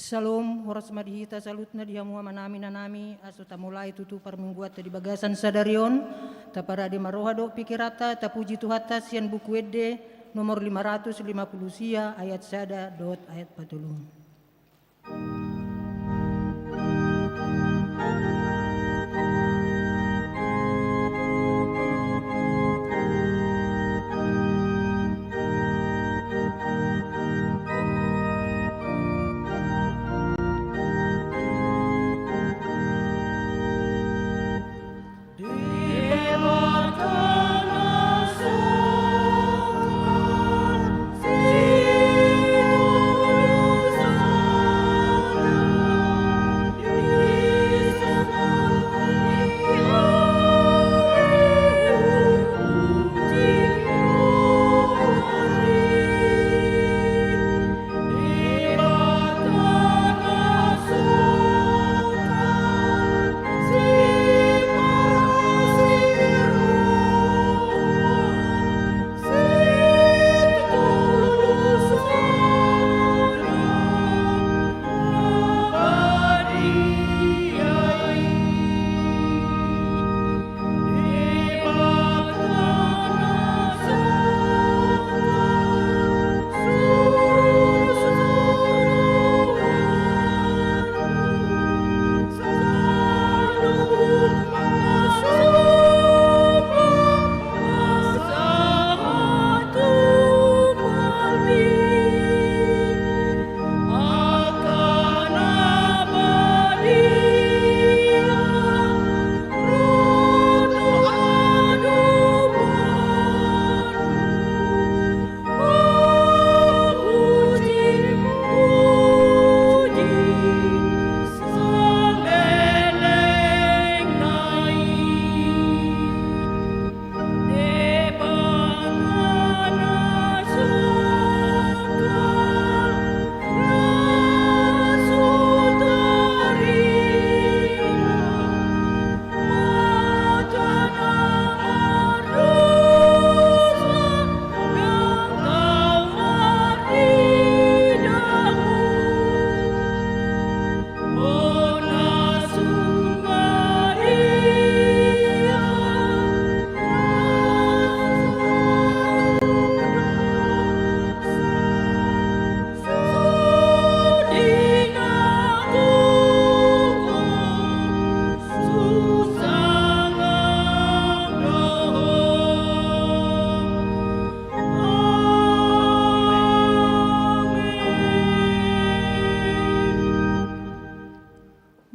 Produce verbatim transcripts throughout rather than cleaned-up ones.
Syalom, horas ma di hita saluhutna di hamu amanami inanami, asa tamulai tutu parmingguanta di bagasan sadari on, taparade ma roha dohot pikiranta, tapuji Tuhanta sian Buku Ende nomor lima ratus lima puluh sia ayat sada dohot ayat patolu.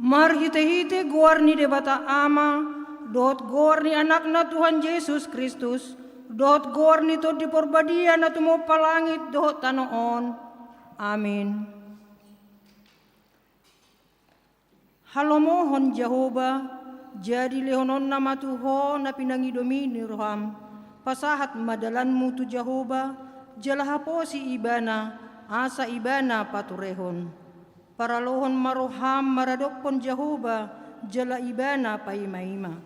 Marhitehite goar ni Debata Ama, dohot goar ni Anakna Tuhan Jesus Kristus, dohot goar ni Tondi Parbadia na tumompa langit dohot tano on. Amin. Halomohon Jahowa, jadi lehononna ma tu ho na pinangidomi ni roham. Pasahat ma dalanmu tu Jahowa, jala haposi Ibana, asa Ibana paturehon. Paralohon ma roham maradophon Jahowa, jala Ibana paimaima.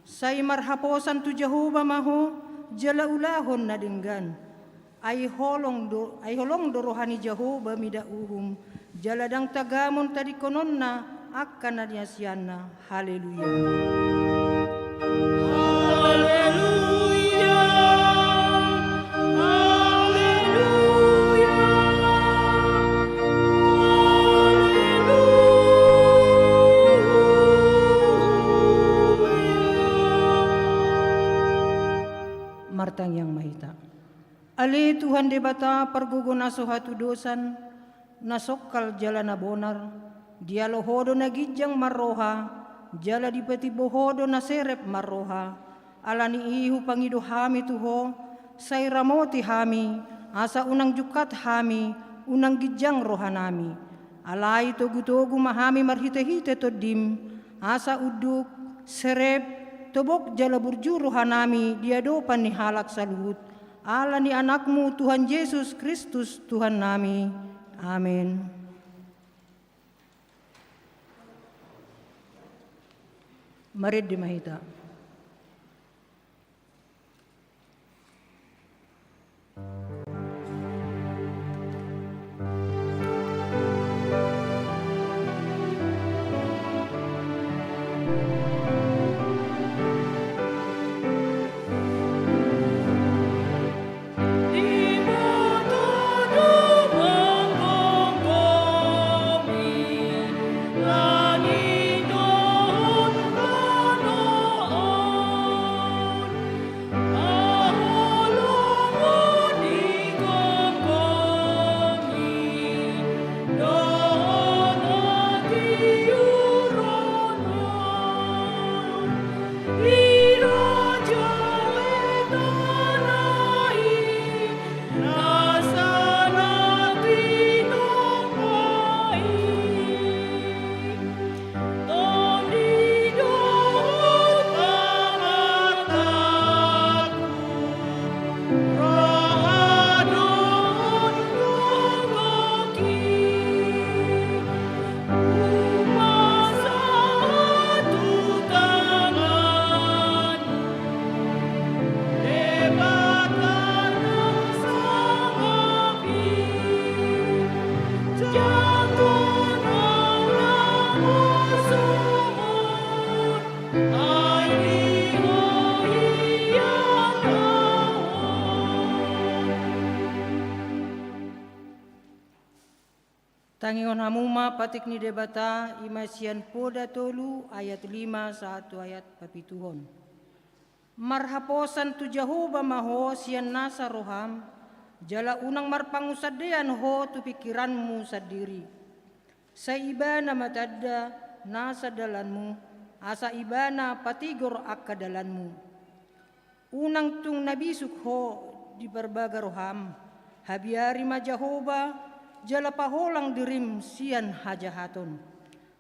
Sai marhaposan tu Jahowa ma ho, jala ulahon na denggan. Ai holong do, ai holong do roha ni Jahowa mida uhum, jala ndang tagamon tadingkononna angka na niasianna. Haleluya. Haleluya. Haleluya. Haleluya. Martangiang ma hita. Ale Tuhan Debata pargogo na so hatudosan, na songkal jala na bonar, dialo ho do na ginjang marroha, jala dipatimbo ho do na serep marroha. Ala ni i hupangido hami tu ho, sai ramoti hami, asa unang jungkat hami, unang ginjang rohanami. Alai togutogu ma hami marhitehite Tondim, asa unduk, serep, tobok jala burju rohanami di adopan ni halak saluhut, ala ni Anakmu Tuhan Jesus Kristus Tuhannami. Amen. Marende ma hita. Tangihon hamu ma patik ni Debata, i ma sian Poda tolu ayat lima sahat tu ayat papituhon. Marhaposan tu Jahowa ma ho sian nasa roham, jala unang marpangunsandean ho tu pingkiranmu sandiri. Sai Ibana ma tanda nasa dalanmu, asa Ibana patigor angka dalanmu. Unang tung na bisuk ho diparbaga roham, habiari ma Jahowa, jala paholang dirim sian hajahaton.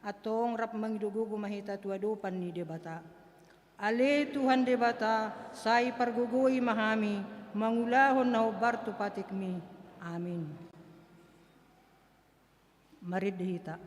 Antong rap mangido gogo ma hita tu adopan ni Debata. Ale Tuhan Debata, sai pargogoi ma hami, mangulahon na hombar tu patikmi. Amin. Marende hita.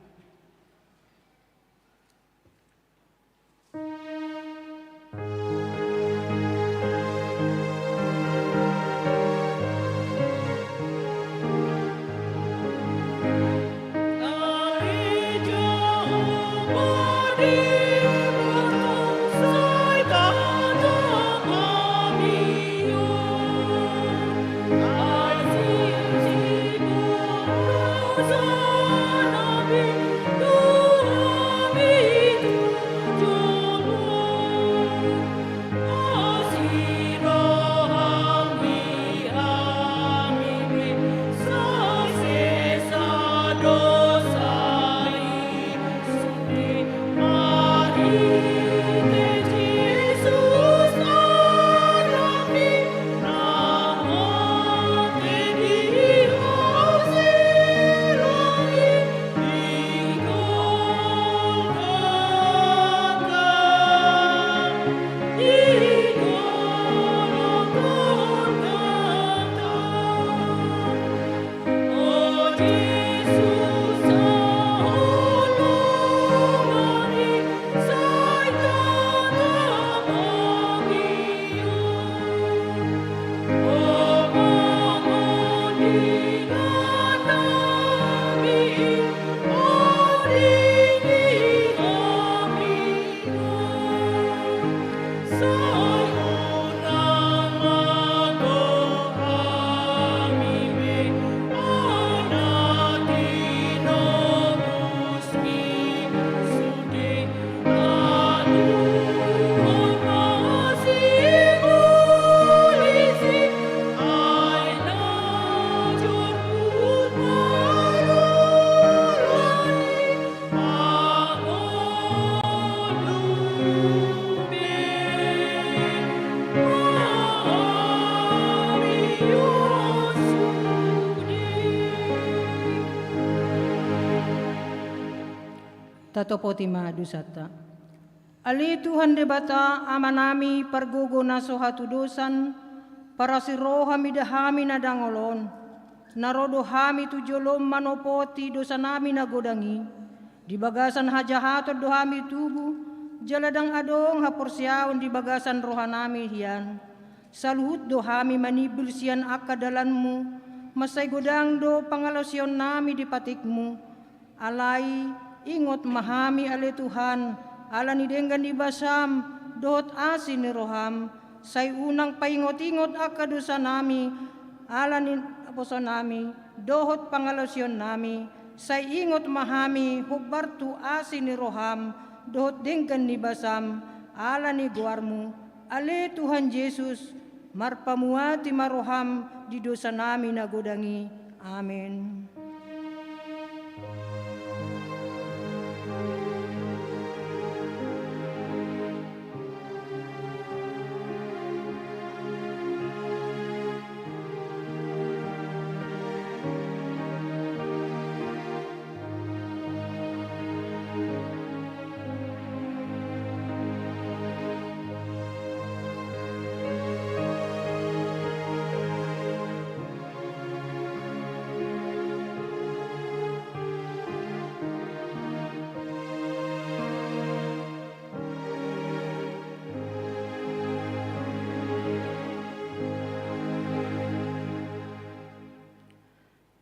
Tatopoti ma dosanta. Ale Tuhan Debata, Amanami, pargogo na so hatudosan, parasi roha mida hami na dangol on, na ro do hami tu jolom manopoti dosanami na godang i. Di bagasan hajahaton do hami tubu, jala ndang adong haporseaon di bagasan rohanami hian. Saluhut do hami manimbil sian angka dalanmu, mansai godang do pangalaosionnami di patikmu. Alai, ingot ma hami ale Tuhan, ala ni denggan ni basam, dohot asi ni roham, sai unang paingot-ingot angka dosanami, ala ni naposonami, dohot pangalaosionnami, sai ingot ma hami hombar tu asi ni roham, dohot denggan ni basam, ala ni goarmu, ale Tuhan Jesus, marpamuati ma roham di dosanami na godang i. Amen.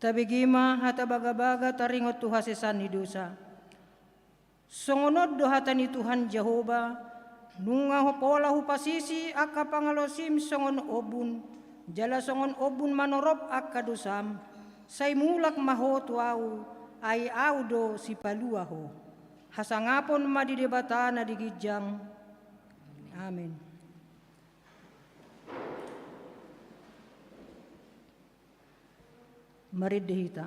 Tabege ma hata bagabaga taringot tu hasesaan ni dosa. Songon on do hata ni Tuhan Jahowa, nunga ho pola hupasisi angka pangalaosim songon ombun, jala songon ombun manorop angka dosam, sai mulak ma ho tu ahu, Ai Ahu do Sipalua ho. Hasangapon ma di Debata na di ginjang. Amen. Marende hita.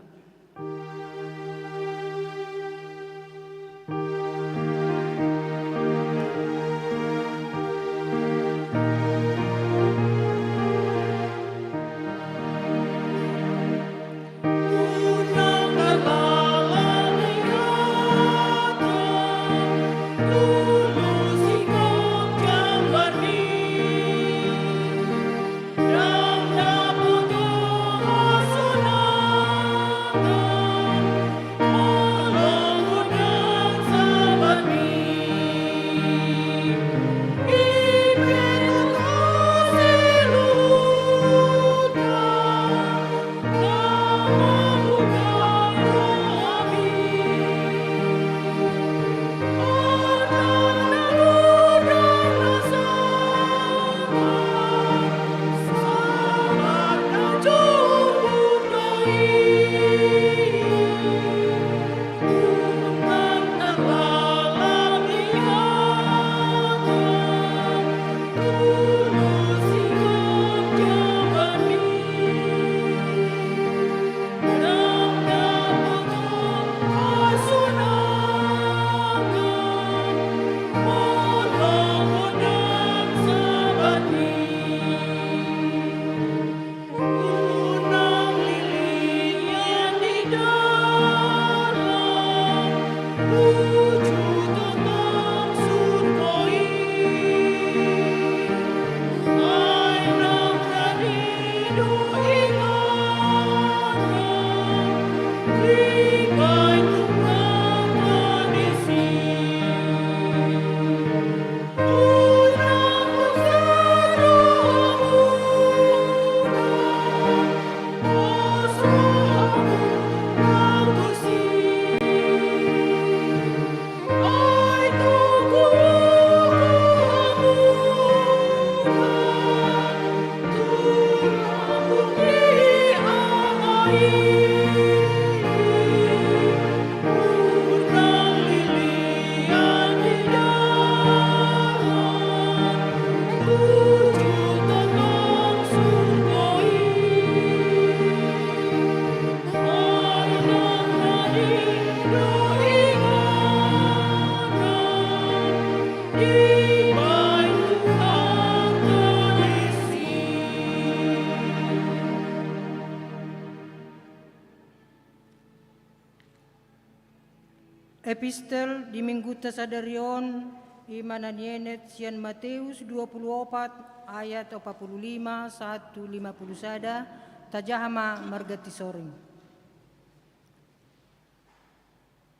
Epistel di minggunta sadari on, i ma na nienet sian Mateus dua pulu opat ayat opat pulu lima sahat tu lima pulu sada, tajaha ma marganti soring.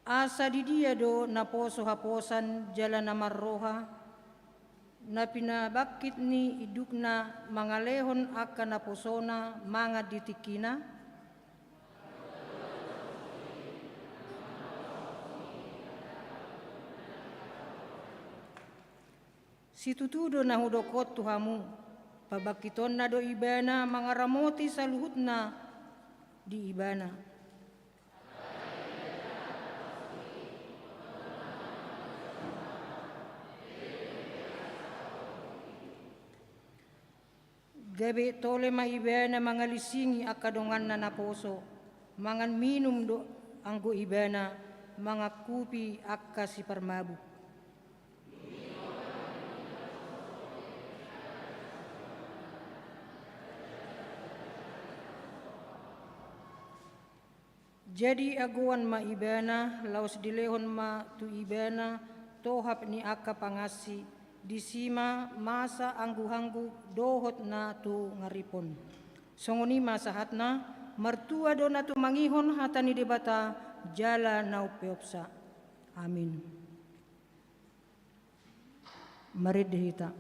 Asa di dia do naposo haposan jala na marroha, na pinabangkit ni indukna mangalehon angka naposona mangan di tingkina? Situtu do na hudok on tu hamu, pabangkitonna do ibana mangaramoti saluhutna di ibana. Gabe tole ma ibana mangalisingi angka donganna naposo, mangan minum do anggo ibana, mangangkupi angka siparmabuk. Jadi agoan ma ibana, laos dilehon ma tu ibana tohap ni angka pangansi, disi ma masa angguk-angguk dohot na tu ngarip on. Songon i ma sahatna, martua do na tumangihon hata ni Debata jala na umpeopsa. Amin. Marende hita.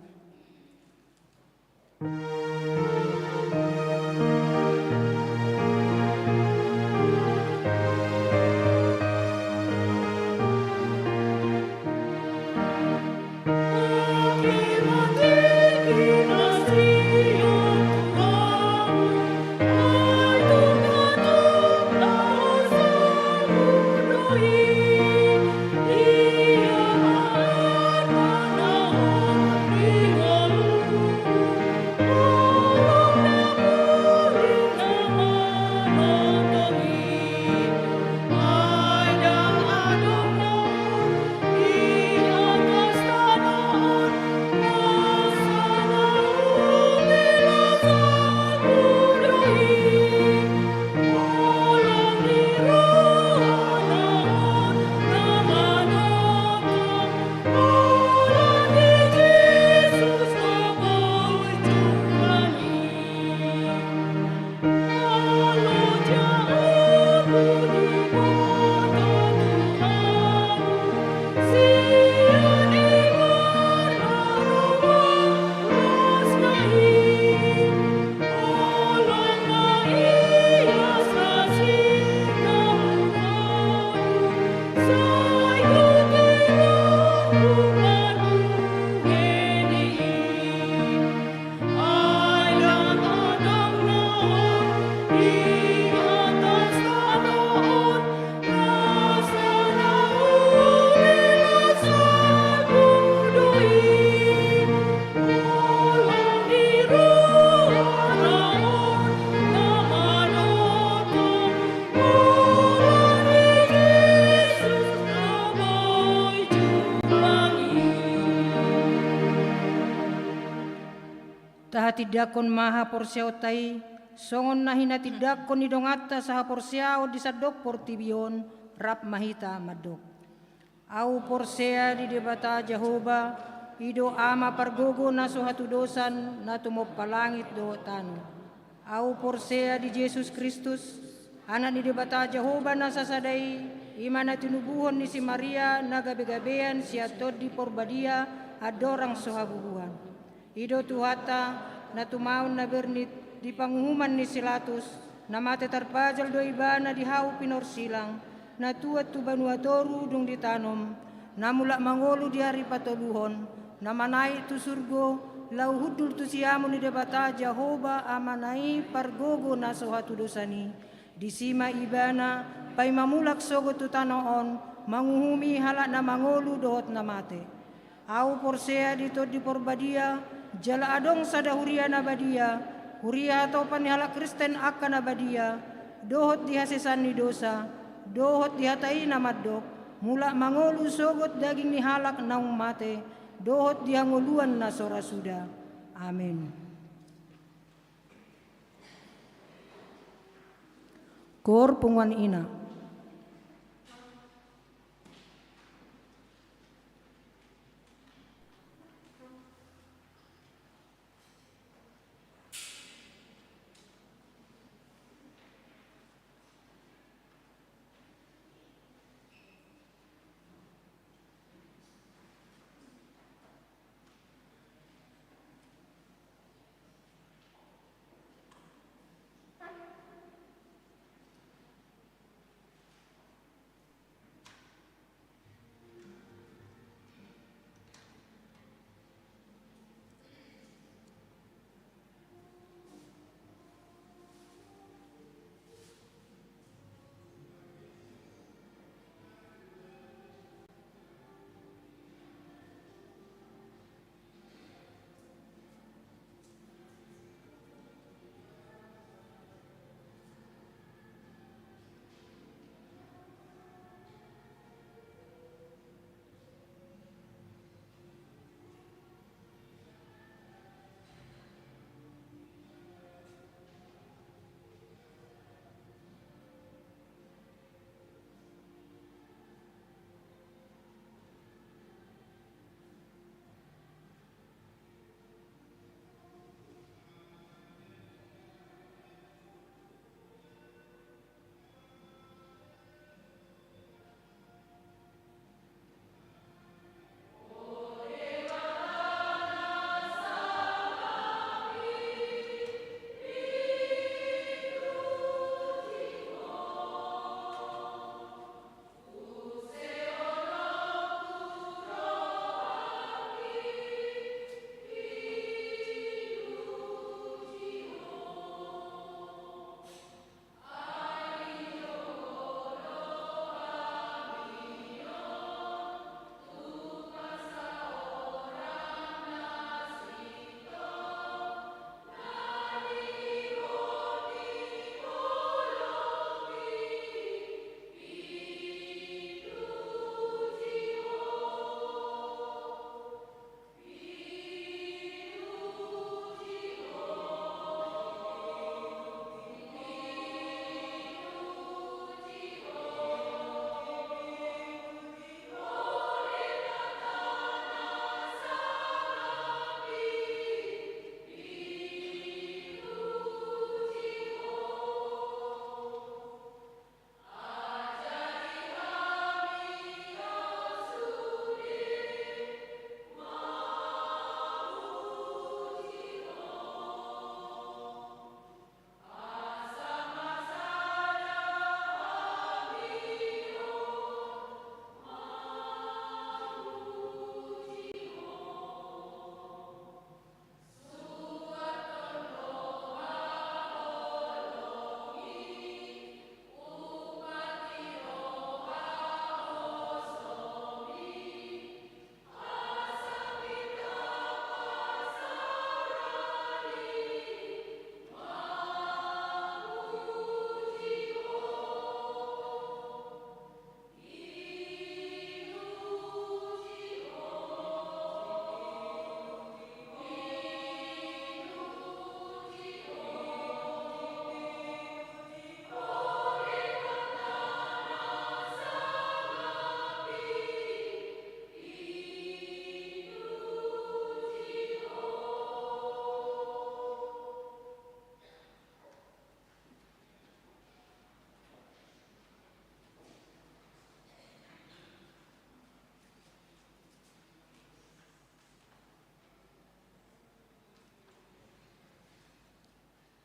Tindanghon ma haporseaonta i, songon na hinatindangkon ni donganta sahaporseaon di sandok portibi on, rap ma hita mandok. Ahu porsea di Debata Jahowa, i do Ama pargogo na so hatudosan, na tumompa langit dohot tano. Ahu porsea di Jesus Kristus, Anak ni Debata Jahowa na sasada i, i ma na tinubuhon ni si Maria na gabegabean sian Tondi Porbadia, andorang so habubuhan. I do Tuhanta, na tumaon na bernit di panguhuman ni si Latus, na mate tarpajal do Ibana di hau pinorsilang, na tuat tu banua toru dung ditanom, na mulak mangolu di ari patoluhon, na manaek tu surgo, laho hundul tu siamun ni Debata Jahowa Amana i pargogo na so hatudosan i. Disi ma Ibana, paima mulak sogot tu tano on, manguhumi halak na mangolu dohot na mate. Ahu porsea di Tondi Porbadia, jala adong sada huria na badia, huria hatopan ni halak Kristen angka na badia, dohot di hasesaan ni dosa, dohot di hata i na mandok, mulak mangolu sogot daging ni halak naung mate, dohot di hangoluan na so ra suda. Amen. Koor punguan ina.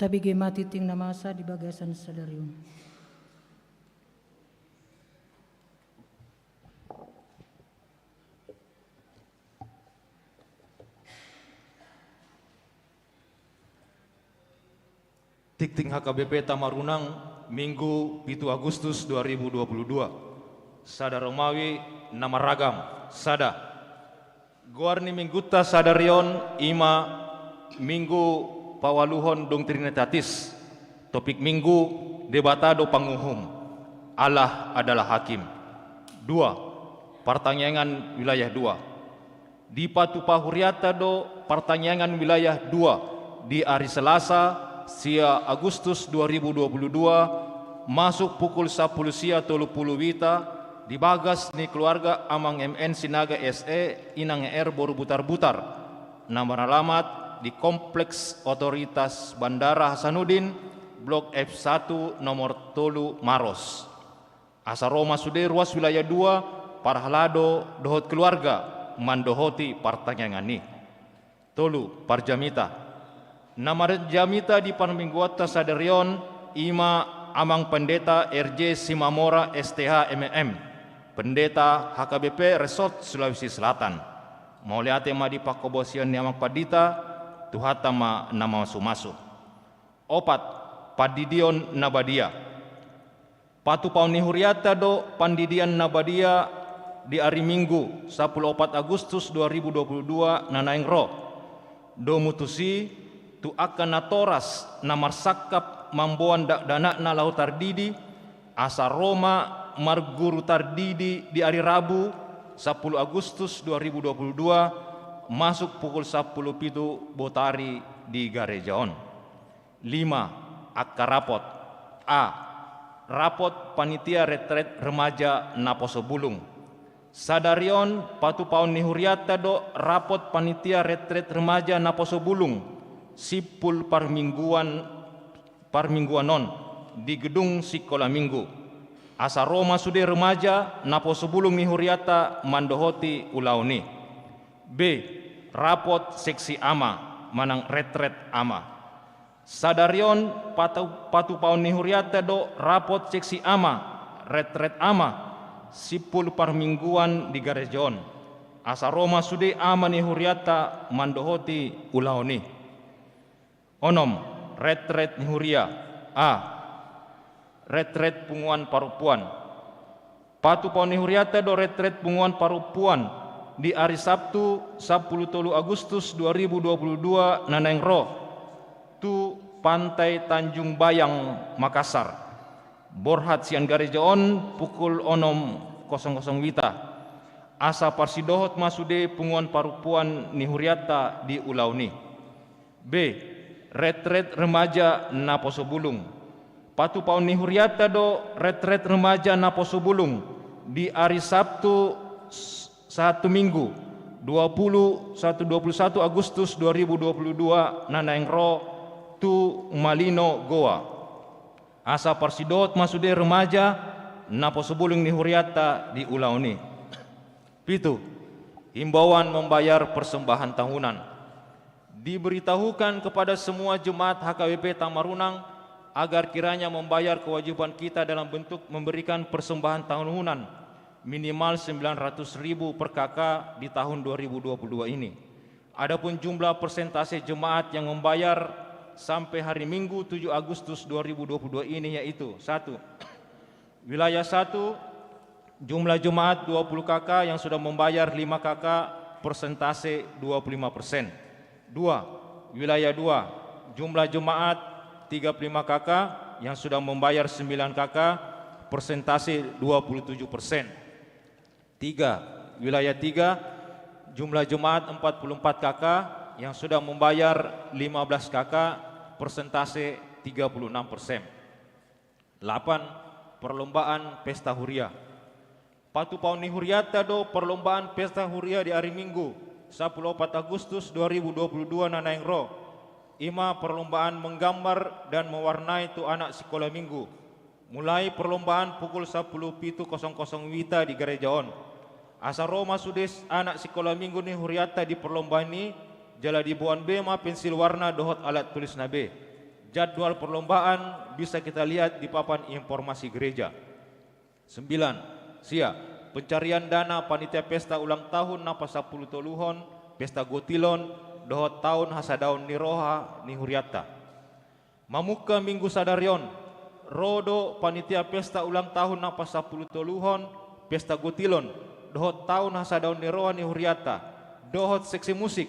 Tabege ma tingting na masa di bagasan sadari on. Tingting H K B P Tamarunang, Minggu pitu Agustus dua ribu dua puluh dua. Sada Romawi na marragam, sada. Goar ni Minggunta sadari on i ma Minggu paualuhon dung Trinitatis. Topik Minggu, Debata do panguhum. Allah adalah hakim. Dua, partangiangan wilayah dua. Dipatupa hurianta do partangiangan wilayah dua di ari Selasa, sia Agustus dua ribu dua puluh dua, masuk pukul sampulu sia tolu pulu wita, di bagas ni keluarga Amang M N Sinaga S E, Inang R boru Butarbutar, na maralamat di Kompleks Otoritas Bandara Hasanuddin, Blok F satu, nomor tolu, Maros. Asa ro ma sude ruas wilayah dua, parhalado dohot keluarga, mandohoti partangiangan i. Tolu, parjamita. Na marjamita di parmingguanta sadari on, i ma Amang Pendeta R J Simamora S T H M M, Pendeta H K B P Resort Sulawesi Selatan. Mauliate ma di panghobasion ni Amang Pandita, Tuhanta ma na mamasumasu. Opat, pandidion na badia. Patupaon ni hurianta do pandidion na badia di ari Minggu, sampulu opat Agustus dua ribu dua puluh dua na naeng ro. Domu tusi, tu angka natoras na marsangkap mamboan dakdanakna laho tardidi, asa ro ma marguru tardidi di ari Rabu, sampulu Agustus dua ribu dua puluh dua, masuk pukul sampulu pitu botari di gareja on. Lima, angka rapot. A, rapot panitia retret remaja Naposo Bulung. Sadari on patupaon ni hurianta do rapot panitia retret remaja Naposo Bulung, simpul parmingguan, parmingguan on, di gedung Sikola Minggu. Asa ro ma sude remaja Naposo Bulung ni hurianta mandohoti ulaon i. B, rapot seksi ama, manang retret ama. Sadari on patu-, patupaon ni hurianta do rapot seksi ama, retret ama, simpul parmingguan di gareja on. Asa ro ma sude ama ni hurianta mandohoti ulaon i. Onom, retret ni huria. A, retret punguan parompuan. Patupaon ni hurianta do retret punguan parompuan di ari Sabtu, sampulu tolu Agustus dua ribu dua puluh dua na naeng ro, tu Pantai Tanjung Bayang, Makassar. Borhat sian gareja on pukul onom kosong kosong wita. Asa parsidohot ma sude punguan parompuan ni hurianta di ulaon i. B, retret remaja Naposo Bulung. Patupaon ni hurianta do retret remaja Naposo Bulung di ari Sabtu s-, sahat tu Minggu, dua puluh satu, dua puluh satu Agustus dua ribu dua puluh dua na naeng ro, tu Malino, Goa. Asa parsidohot ma sude remaja Naposo Bulung ni hurianta di ulaon i. Pitu, himbauan membayar persembahan tahunan. Diberitahukan kepada semua jemaat H K B P Tamarunang agar kiranya membayar kewajiban kita dalam bentuk memberikan persembahan tahunan minimal sembilan ratus ribu per K K di tahun dua ribu dua puluh dua ini. Adapun jumlah persentase jemaat yang membayar sampai hari Minggu tujuh Agustus dua ribu dua puluh dua ini yaitu, satu, wilayah satu, jumlah jemaat dua puluh K K, yang sudah membayar lima K K, persentase dua puluh lima persen. Dua, wilayah dua, jumlah jemaat tiga puluh lima K K, yang sudah membayar sembilan K K, persentase dua puluh tujuh persen. Tiga, wilayah tiga, jumlah jemaat empat puluh empat K K, yang sudah membayar lima belas K K, persentase tiga puluh enam persen. Lapan, perlombaan pesta huria. Patupaon ni hurianta do perlombaan pesta huria di ari Minggu, sampulu opat Agustus dua ribu dua puluh dua na naeng ro. I ma perlombaan menggambar dan mewarnai tu anak sikola Minggu. Mulai perlombaan pukul sampulu pitu kosong kosong wita di gareja on. Asa ro ma sude anak sikola Minggu ni hurianta di perlombaan i, jala diboan be ma pensil warna dohot alat tulisna be. Jadwal perlombaan bisa kita lihat di papan informasi gereja. Sembilan, sia, pencarian dana panitia pesta ulang tahun na pasampulutoluhon, pesta gotilon, dohot tahun hasadaon ni roha ni huriatta. Mamungka Minggu sadari on, ro do panitia pesta ulang tahun na pasampulutoluhon, pesta gotilon, dohot tahun hasadaon ni roha ni huriatta, dohot seksi musik,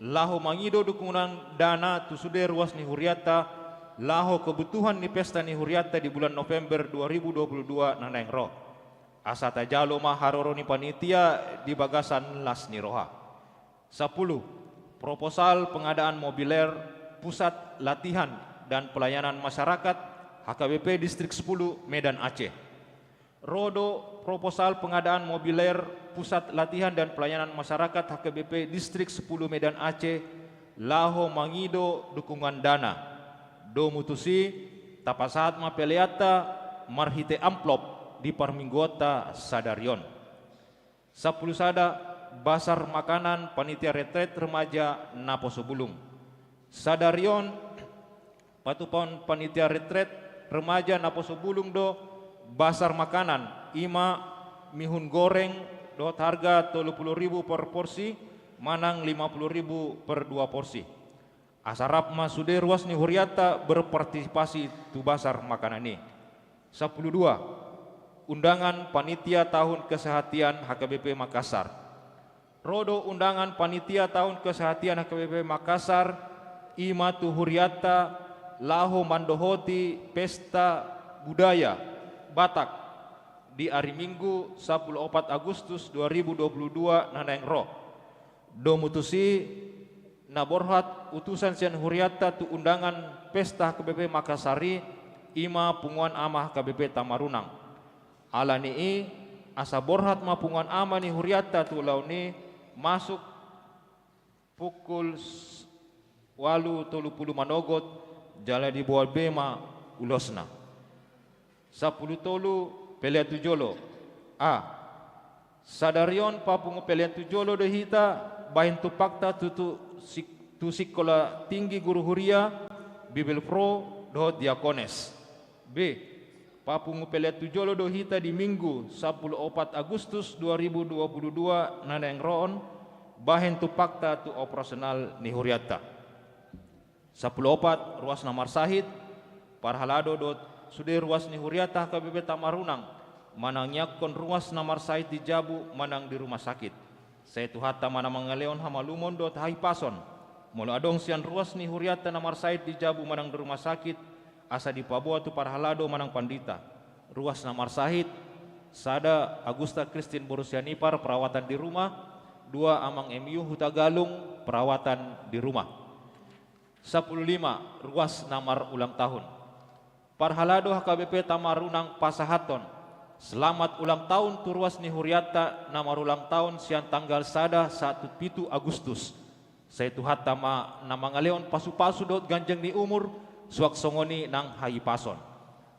laho mangido dukungan dana tu sude ruas ni huriatta, laho kebutuhan ni pesta ni huriatta di bulan November dua ribu dua puluh dua na naeng ro. Asa tajalo ma haroro ni panitia di bagasan las ni roha. Sapuluh, proposal pengadaan mobiler Pusat Latihan dan Pelayanan Masyarakat H K B P Distrik Sepuluh Medan Aceh. Ro do proposal pengadaan mobiler Pusat Latihan dan Pelayanan Masyarakat H K B P Distrik Sepuluh Medan Aceh laho mangido dukungan dana. Domu tusi, tapasahat ma peleanta marhite amplop di parmingguonta sadari on. Sapuluh sada, basar makanan panitia retret remaja Naposo Bulung. Sadari on, patupaon panitia retret remaja Naposo Bulung do basar makanan, i ma mihun goreng dohot harga tolu puluh ribu per porsi manang lima puluh ribu per dua porsi. Asa rap ma sude ruas ni huriatta berpartisipasi tu basar makanan i. Sapuluh dua, undangan panitia tahun kesehatian H K B P Makassar. Ro do undangan panitia tahun kesehatian H K B P Makassar, i ma tu huriatta laho mandohoti pesta budaya Batak di ari Minggu sapuluh opat Agustus dua ribu dua puluh dua na naeng ro. Domu tusi, na borhat utusan sian huriatta tu undangan pesta H K B P Makassar i, i ma punguan ama H K B P Tamarunang. Ala ni i, asa borhat ma punguan ama ni huriatta tu ulaon i, masuk pukul s-, ualu tolu puluh manogot, jala diboan be ma ulosna. Sapuluh tolu, pelean tu jolo. A. Sadari on papungu pelean tu jolo do hita, bahen tumpakta tu, tu sik-, tu Sikola Tinggi Guru Huria, Bibelvrouw, dohot Diakones. B. Papungu pelean tu jolo do hita di Minggu sapuluh opat Agustus dua ribu dua puluh dua na naeng ro on, bahen tumpakta tu operasional ni huriatta. Sapuluh opat, ruas na marsahit, parhalado dohot sude ruas ni huriatta H K B P Tamarunang, manangiangkon ruas na marsahit di jabu manang di rumah sakit. Sai Tuhanta ma na mangalehon hamalumon dohot hahipason. Molo adong sian ruas ni huriatta na marsahit di jabu manang di rumah sakit, asa dipaboa tu parhalado manang pandita. Ruas na marsahit, sada, Agusta Christine boru Sianipar, perawatan di rumah. Dua, Amang M U Hutagalung, perawatan di rumah. Sapuluh lima, ruas na marulang tahun. Parhalado H K B P Tamarunang pasahathon selamat ulang tahun tu ruas ni huriatta na marulang tahun sian tanggal sada sahat tu pitu Agustus. Sai Tuhanta ma na mangalehon pasupasu dohot ganjang ni umur, suang songon i nang hahipason.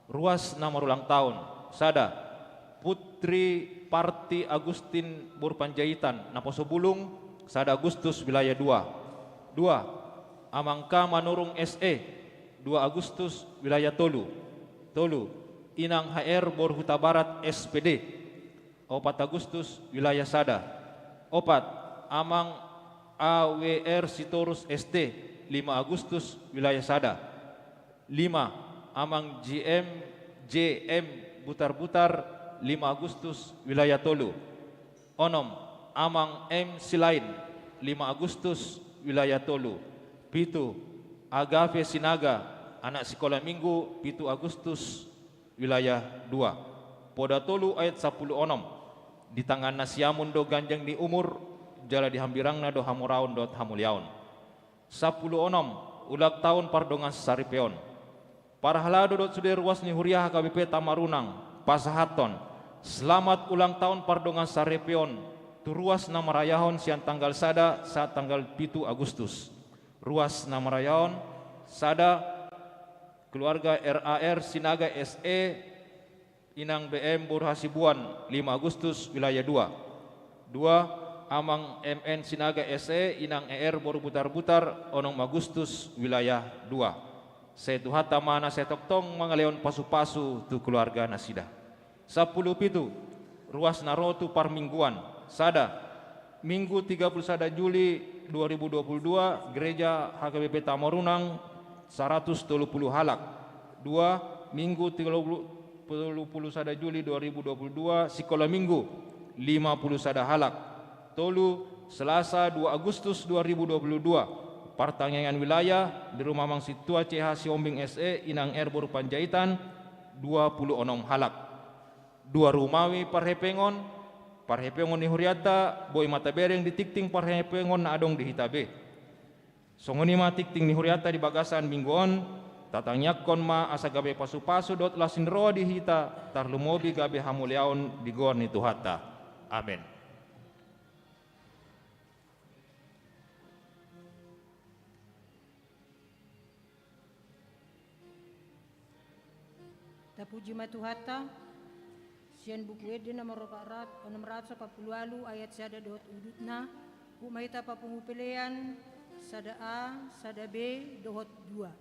Ruas na marulang tahun, sada, Putri Parti Agustin boru Panjaitan, Naposo Bulung, sada Agustus, wilayah dua. Dua, Amang K Manurung S E, dua Agustus, wilayah tolu. Tolu, Inang H R boru Hutabarat S P D, opat Agustus, wilayah sada. Opat, Amang A W R Sitorus S T, lima Agustus, wilayah sada. Lima, Amang J M, J M Butarbutar, lima Agustus, wilayah tolu. Onom, Amang M Silain, lima Agustus, wilayah tolu. Pitu, Agape Sinaga, anak sikola minggu, pitu Agustus, wilayah dua. Poda tolu ayat sampulu onom. Di tangan na siamun do ganjang ni umur, jala di hambirangna do hamoraon dohot hamuliaon. Sampulu onom, ulang tahun pardongan saripeon. Parhalado dohot sude ruas ni huria H K B P Tamarunang pasahathon selamat ulang tahun pardongan saripeon tu ruas na marayahon sian tanggal sada sahat tanggal pitu Agustus. Ruas na marayahon, sada, keluarga R A R Sinaga S E, Inang B M boru Hasibuan, lima Agustus, wilayah dua. Dua, Amang M N Sinaga S E, Inang E R boru Butarbutar, onom Agustus, wilayah dua. Sai Tuhanta ma na sai tongtong mangalehon pasu-pasu tu keluarga nasida. Sampulu pitu, ruas na ro tu parmingguan. Sada, Minggu tiga puluh sada Juli dua ribu dua puluh dua, Gereja H K B P Tamorunang, saratus tolu puluh halak. Dua, Minggu tiga puluh, tolu puluh sada Juli dua ribu dua puluh dua, Sikola Minggu, lima puluh sada halak. Tolu, Selasa dua Agustus dua ribu dua puluh dua, partangiangan wilayah di Rumah Amang Sintua C H Sihombing S E, Inang Erbur Panjaitan, dua puluh onom halak. Dua rumawi parhepengon, parhepengon ni hurianta, boi ma tabereng di tingting parhepengon na adong di hita be. Songon i ma tingting ni hurianta di bagasan minggu on, tatangiangkon ma asa gabe pasu-pasu dohot las ni roha di hita, tarlumobi gabe hamuliaon di goar ni Tuhanta. Amen. Tapuji ma Tuhanta, sian Buku Ende nomor opat ratus, onom ratus opat puluh ualu ayat sada dohot udutna, huhut ma hita papungu pelean sada A, sada B, dohot dua.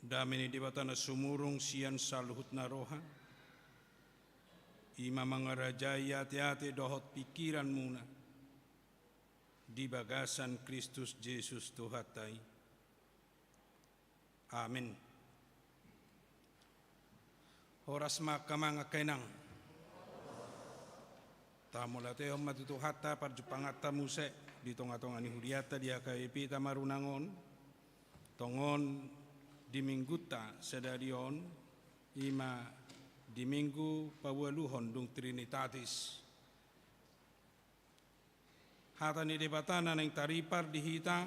Dame ni Debata na sumurung sian saluhutna roha, i ma mangarajai ateate dohot pingkiranmuna di bagasan Kristus Jesus Tuhanta i. Amen. Horas ma angka amang, angka inang. Tamauliatehon ma tu Tuhanta parjumpanganta muse di tongatonga ni hurianta di H K B P Tamarunang on. Tongon di Minggunta sadari on, i ma di Minggu paualuhon dung Trinitatis. Hata ni Debata na naeng taripar di hita,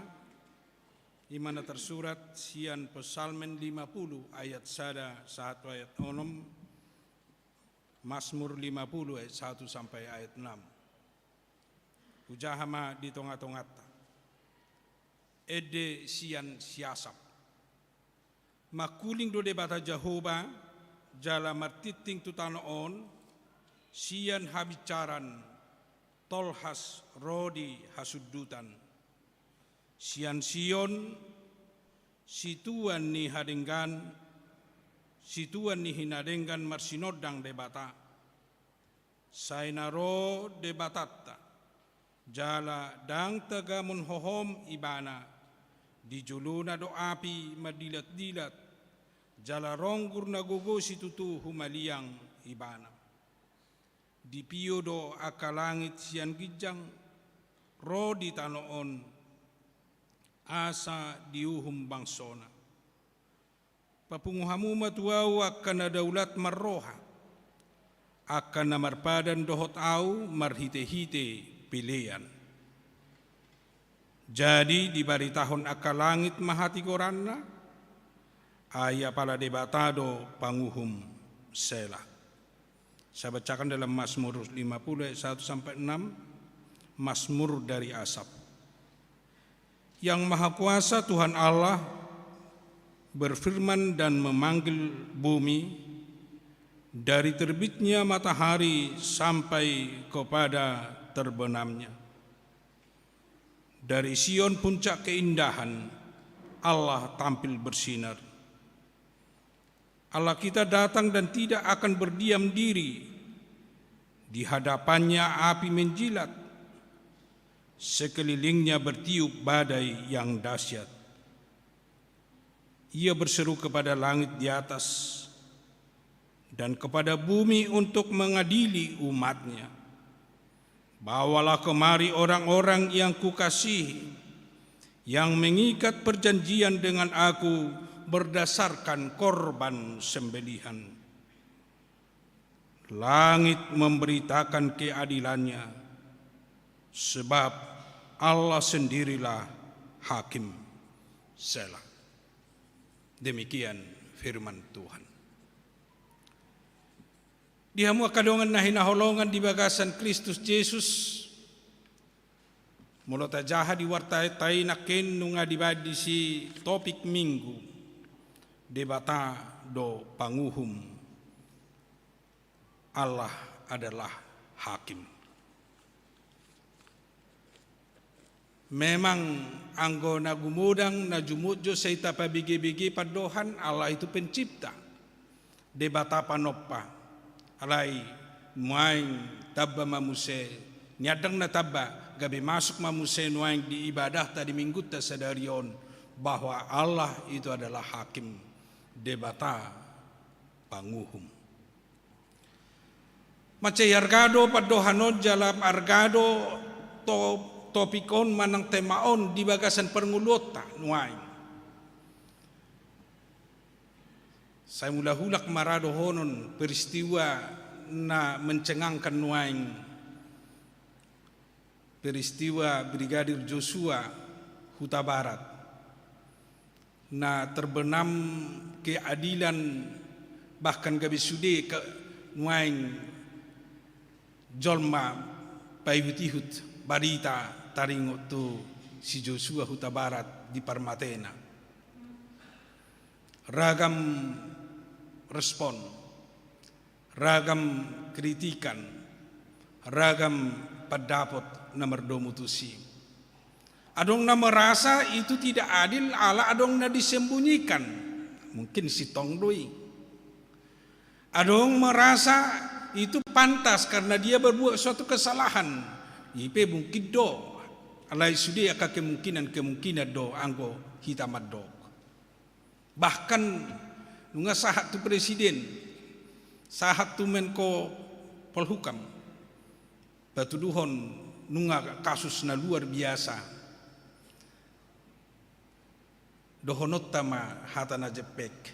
i ma na tarsurat sian Psalmen lima puluh ayat sada sahat tu ayat onom, Masmur lima puluh ayat satu sampai ayat enam. Hujaha ma di tongatonganta. Ende sian si Asap. Mangkuling do Debata Jahowa, jala martingting tu tano on, sian habinsaran tolhas ro di hasundutan. Sian Sion, situan ni hadenggan, situan ni hinadenggan marsinondang Debata. Sai na ro Debatanta, jala ndang tagamon hohom ibana, di jolona do api mandilatdilat, jala ronggur na gogo situtu humaliang ibana. Dipio do angka langit sian ginjang, ro di tano on, asa diuhum bangsona. Papungu hamu ma tu ahu angka na daulat marroha, angka na marpadan dohot ahu marhitehite pelean. Jadi dibaritahon angka langit ma hatigoranna, ai apala Debata do panguhum. Sela. Saya bacakan dalam Mazmur lima puluh ayat satu sampai enam, Mazmur dari Asap. Yang Maha Kuasa Tuhan Allah berfirman dan memanggil bumi, dari terbitnya matahari sampai kepada terbenamnya. Dari Sion puncak keindahan, Allah tampil bersinar. Allah kita datang dan tidak akan berdiam diri. Di hadapannya api menjilat, sekelilingnya bertiup badai yang dahsyat. Ia berseru kepada langit di atas dan kepada bumi untuk mengadili umat-Nya. Bawalah kemari orang-orang yang kukasihi, yang mengikat perjanjian dengan aku berdasarkan korban sembelihan. Langit memberitakan keadilan-Nya, sebab Allah sendirilah hakim. Sela. Demikian firman Tuhan. Di hamu angka dongan na hinaholongan di bagasan Kristus Jesus, molo tajaha di warta ta i nangkin nunga dibaen disi topik Minggu, Debata do panguhum, Allah adalah hakim. Memang anggo na gumodang na jumotjot sai tapabegebege pandohan, Allah itu pencipta, Debata panompa. Alai nuaeng tamba ma muse, niandang na tamba, gabe masuk ma muse nuaeng di ibadahta di Minggunta sadari on, bahwa Allah itu adalah hakim, Debata panguhum. Mansai arga do pandohan on jala arga do to-, topik on manang tema on di bagasan parngoluonta nuaeng. Sai mulak-ulak ma ra dohonon peristiwa na mencengangkan nuaeng, peristiwa Brigadir Joshua Hutabarat, na terbenam keadilan, bahkan gabe sude ke nuaeng jolma paihut-ihut barita taringot tu si Joshua Hutabarat di parmatena. Ragam respon, ragam kritikan, ragam pandapot na mardomu tusi. Adong na merasa itu tidak adil ala adong na disembunyikan. Mungkin sintong do i. Adong merasa itu pantas karena dia berbuat suatu kesalahan. I pe mungkin do. Alai sude angka kemungkinan-kemungkinan do anggo hita mandok. Bahkan nunga sahat tu presiden, sahat tu Menko Polhukam, patuduhon nunga kasus na luar biasa. Dohononta ma hata na jempek,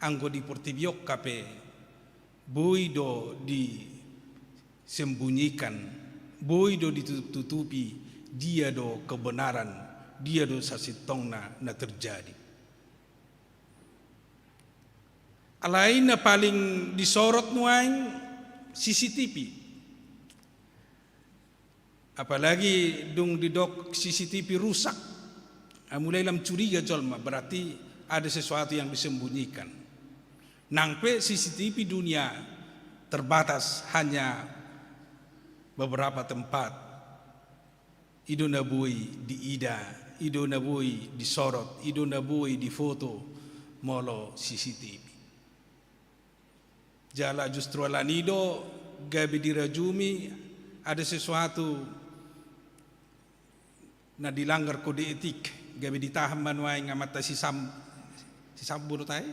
anggo di portibi on hape boi do disembunyikan, boi do ditutupi dia do kebenaran, dia do sasintongna na terjadi. Alai na paling disorot nuaeng C C T V. Apalagi dung didok C C T V rusak, ah, mulai lam curiga jolma, berarti ada sesuatu yang disembunyikan. Nang pe C C T V dunia terbatas, hanya beberapa tempat. I do na boi diida, i do na boi disorot, i do na boi difoto molo C C T V. Jala justru alani i do gabe dirajumi ada sesuatu na dilanggar kode etik, gabe ditahan ma nuaeng amanta si Sam-, si Sambo do tahe,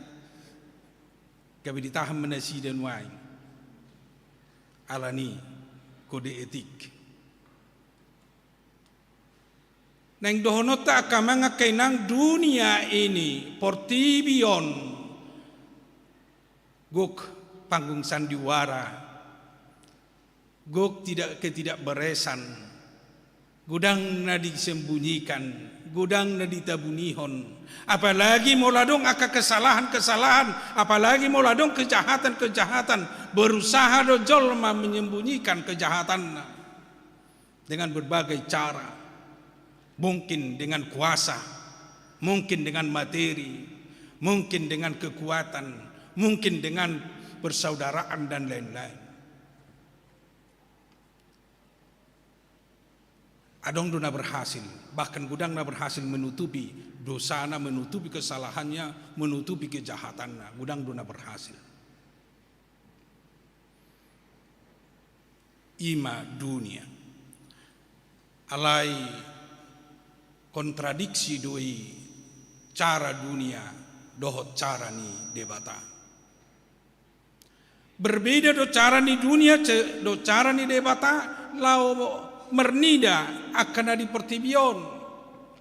gabe ditahan ma nasida nuaeng alani kode etik. Naeng dohononta angka amang angka inang, dunia ini, portibi on, gok panggung sandiwara, gok tidak ketidakberesan, godang na disembunyikan, godang na ditabunihon. Apalagi molo adong angka kesalahan-kesalahan, apalagi molo adong kejahatan-kejahatan, berusaha do jolma menyembunyikan kejahatanna dengan berbagai cara, mungkin dengan kuasa, mungkin dengan materi, mungkin dengan kekuatan, mungkin dengan persaudaraan, dan lain-lain. Adong do na berhasil, bahkan godang na berhasil menutupi dosana, menutupi kesalahannya, menutupi kejahatannya, godang do na berhasil. I ma dunia. Alai kontradiksi do i cara dunia dohot cara ni Debata. Berbeda do cara ni dunia, ce-, dohot cara ni Debata, laho marnida angka na di portibi on.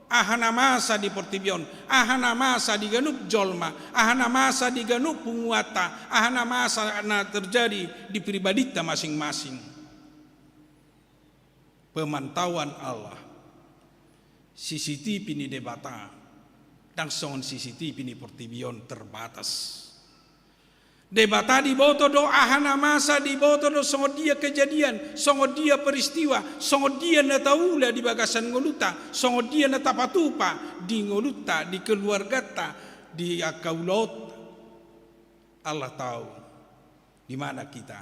Aha na masa di portibi on, aha na masa di ganup jolma, aha na masa di ganup punguanta, aha na masa na terjadi di pribadinta masing-masing. Pemantauan Allah, C C T V ni Debata, ndang songon C C T V ni portibi on terbatas. Debata diboto do aha na masa, diboto do songon dia kejadian, songon dia peristiwa, songon dia na taula di bagasan ngolunta, songon dia na tapatupa di ngolunta, di keluarganta, di angka ulaonta. Allah tahu di mana kita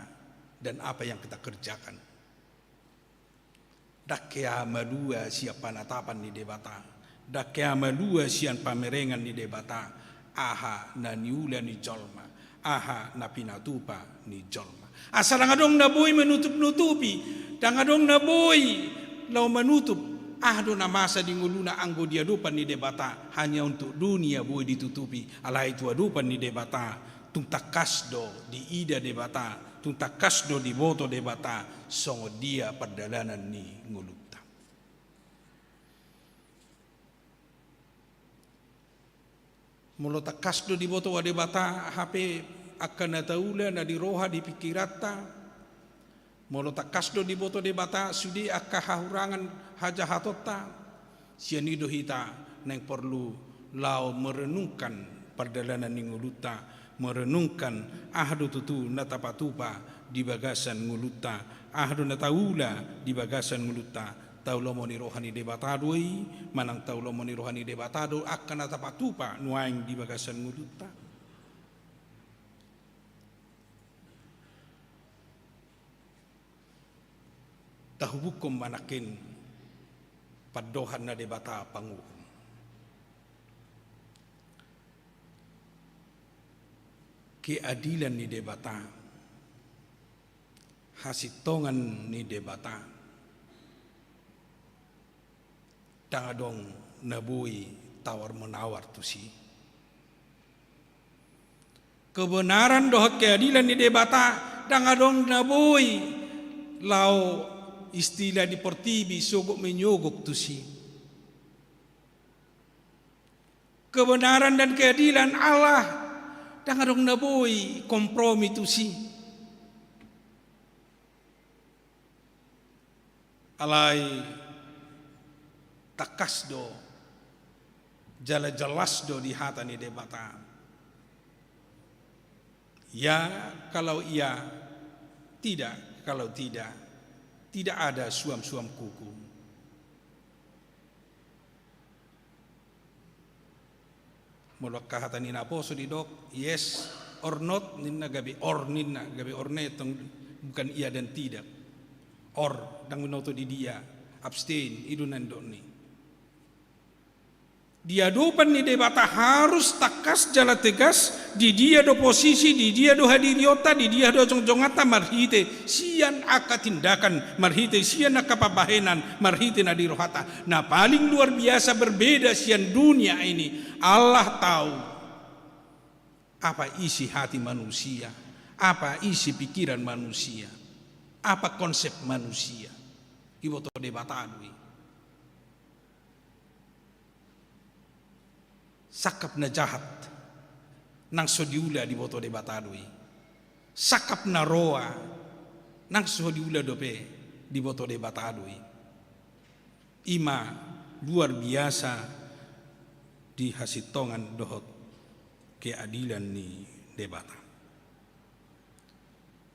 dan apa yang kita kerjakan. Ndang hea malua sian panatapan ni Debata, ndang hea malua sian pamerengan ni Debata, aha na niula ni jolma, aha na pinatupa ni jolma. Asa ndang adong na boi menutup-nutupi, ndang adong na boi laho manutup aha do na masa di ngoluna anggo di adopan ni Debata, hanya untuk dunia boi ditutupi, alai tu adopan ni Debata, tung tangkas do diida Debata, tung tangkas do diboto Debata songon dia pardalanan ni ngolunta. Molo tangkas do diboto Debata hape angka na taula na di roha di pingkiranta, molo tangkas do diboto Debata sude angka hahurangan hajahatonta, sian i do hita naeng porlu laho merenungkan pardalanan ni ngolunta, merenungkan aha do tutu na tapatupa di bagasan ngolunta, aha do na taula di bagasan ngolunta. Taulomon ni roha ni Debata do i, manang taulomon ni roha ni Debata do angka na tapatupa nuaeng di bagasan ngolunta. Tahubukkon ma nangkin pandohan na Debata panguhum. Keadilan ni Debata, hasintongan ni Debata, ndang adong na boi tawar-menawar tusi. Kebenaran dohot keadilan ni Debata, ndang adong na boi laho, istilah di portibi, sogok-menyogok tusi. Kebenaran dan keadilan Allah, ndang adong na boi kompromi tusi. Alai tangkas do, jala jelas do di hata ni Debata. Ya kalau iya, tidak kalau tidak, tidak ada suam-suam kuku. Molo angka hata ni naposo didok, yes or not, ninna, gabe or ninna, gabe or na i tong, bukan iya dan tidak. Or, ndang binoto di dia, abstain, i do na nidok ni. Di adopan ni Debata harus tangkas jala tegas, di dia do posisi, di dia do hadirionta, di dia do jongjonganta, marhite sian angka tindakan, marhite sian angka pambahenan, marhite na di rohanta. Na paling luar biasa berbeda sian dunia ini, Allah tahu apa isi hati manusia, apa isi pikiran manusia, apa konsep manusia. Diboto Debata do i. Sangkap na jahat, ndang so diula, diboto Debata do i. Sangkap na roa, ndang so diula dope, diboto Debata do i. I ma luar biasa di hasintongan dohot keadilan ni Debata.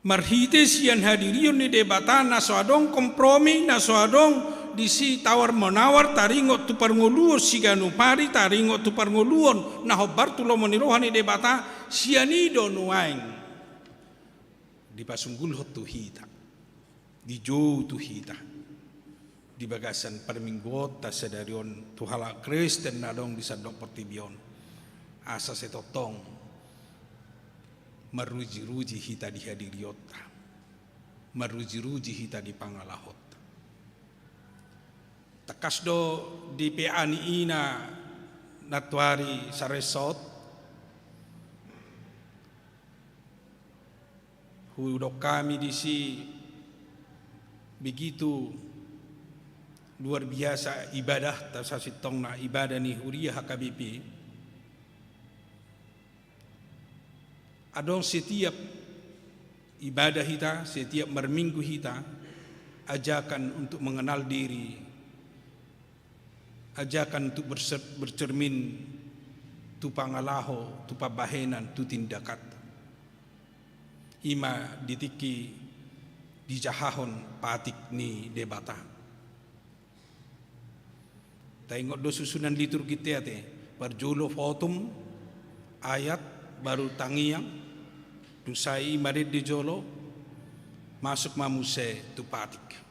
Marhite sian hadirion ni Debata na so adong kompromi, na so adong disi tawar-menawar, taringot tu parngoluon siganup ari, taringot tu parngoluon na hombar tu lomo ni roha ni Debata, sian i do nuaeng dipasunggulhon tu hita, dijou tu hita di bagasan parmingguonta sadari on tu halak Kristen na adong di sandok portibi on, asa sai tongtong maruji-ruji hita di hadirionta, maruji-ruji hita di pangalahonta. Tangkas do di P A ni ina nantuari saresot, hudok hami disi, begitu luar biasa ibadahta sasintongna, ibadah ni huria H K B P. Adong setiap ibadah hita, setiap marminggu hita, ajakan untuk mengenal diri, ajakan untuk berse-, bercermin tu pangalaho, tu pambahenan, tu tindakan. I ma di tingki dijahahon patik ni Debata. Taingot do susunan liturgi ate, parjolo votum, ayat, baru tangiang, dung sae i marende jolo, masuk ma muse tu patik.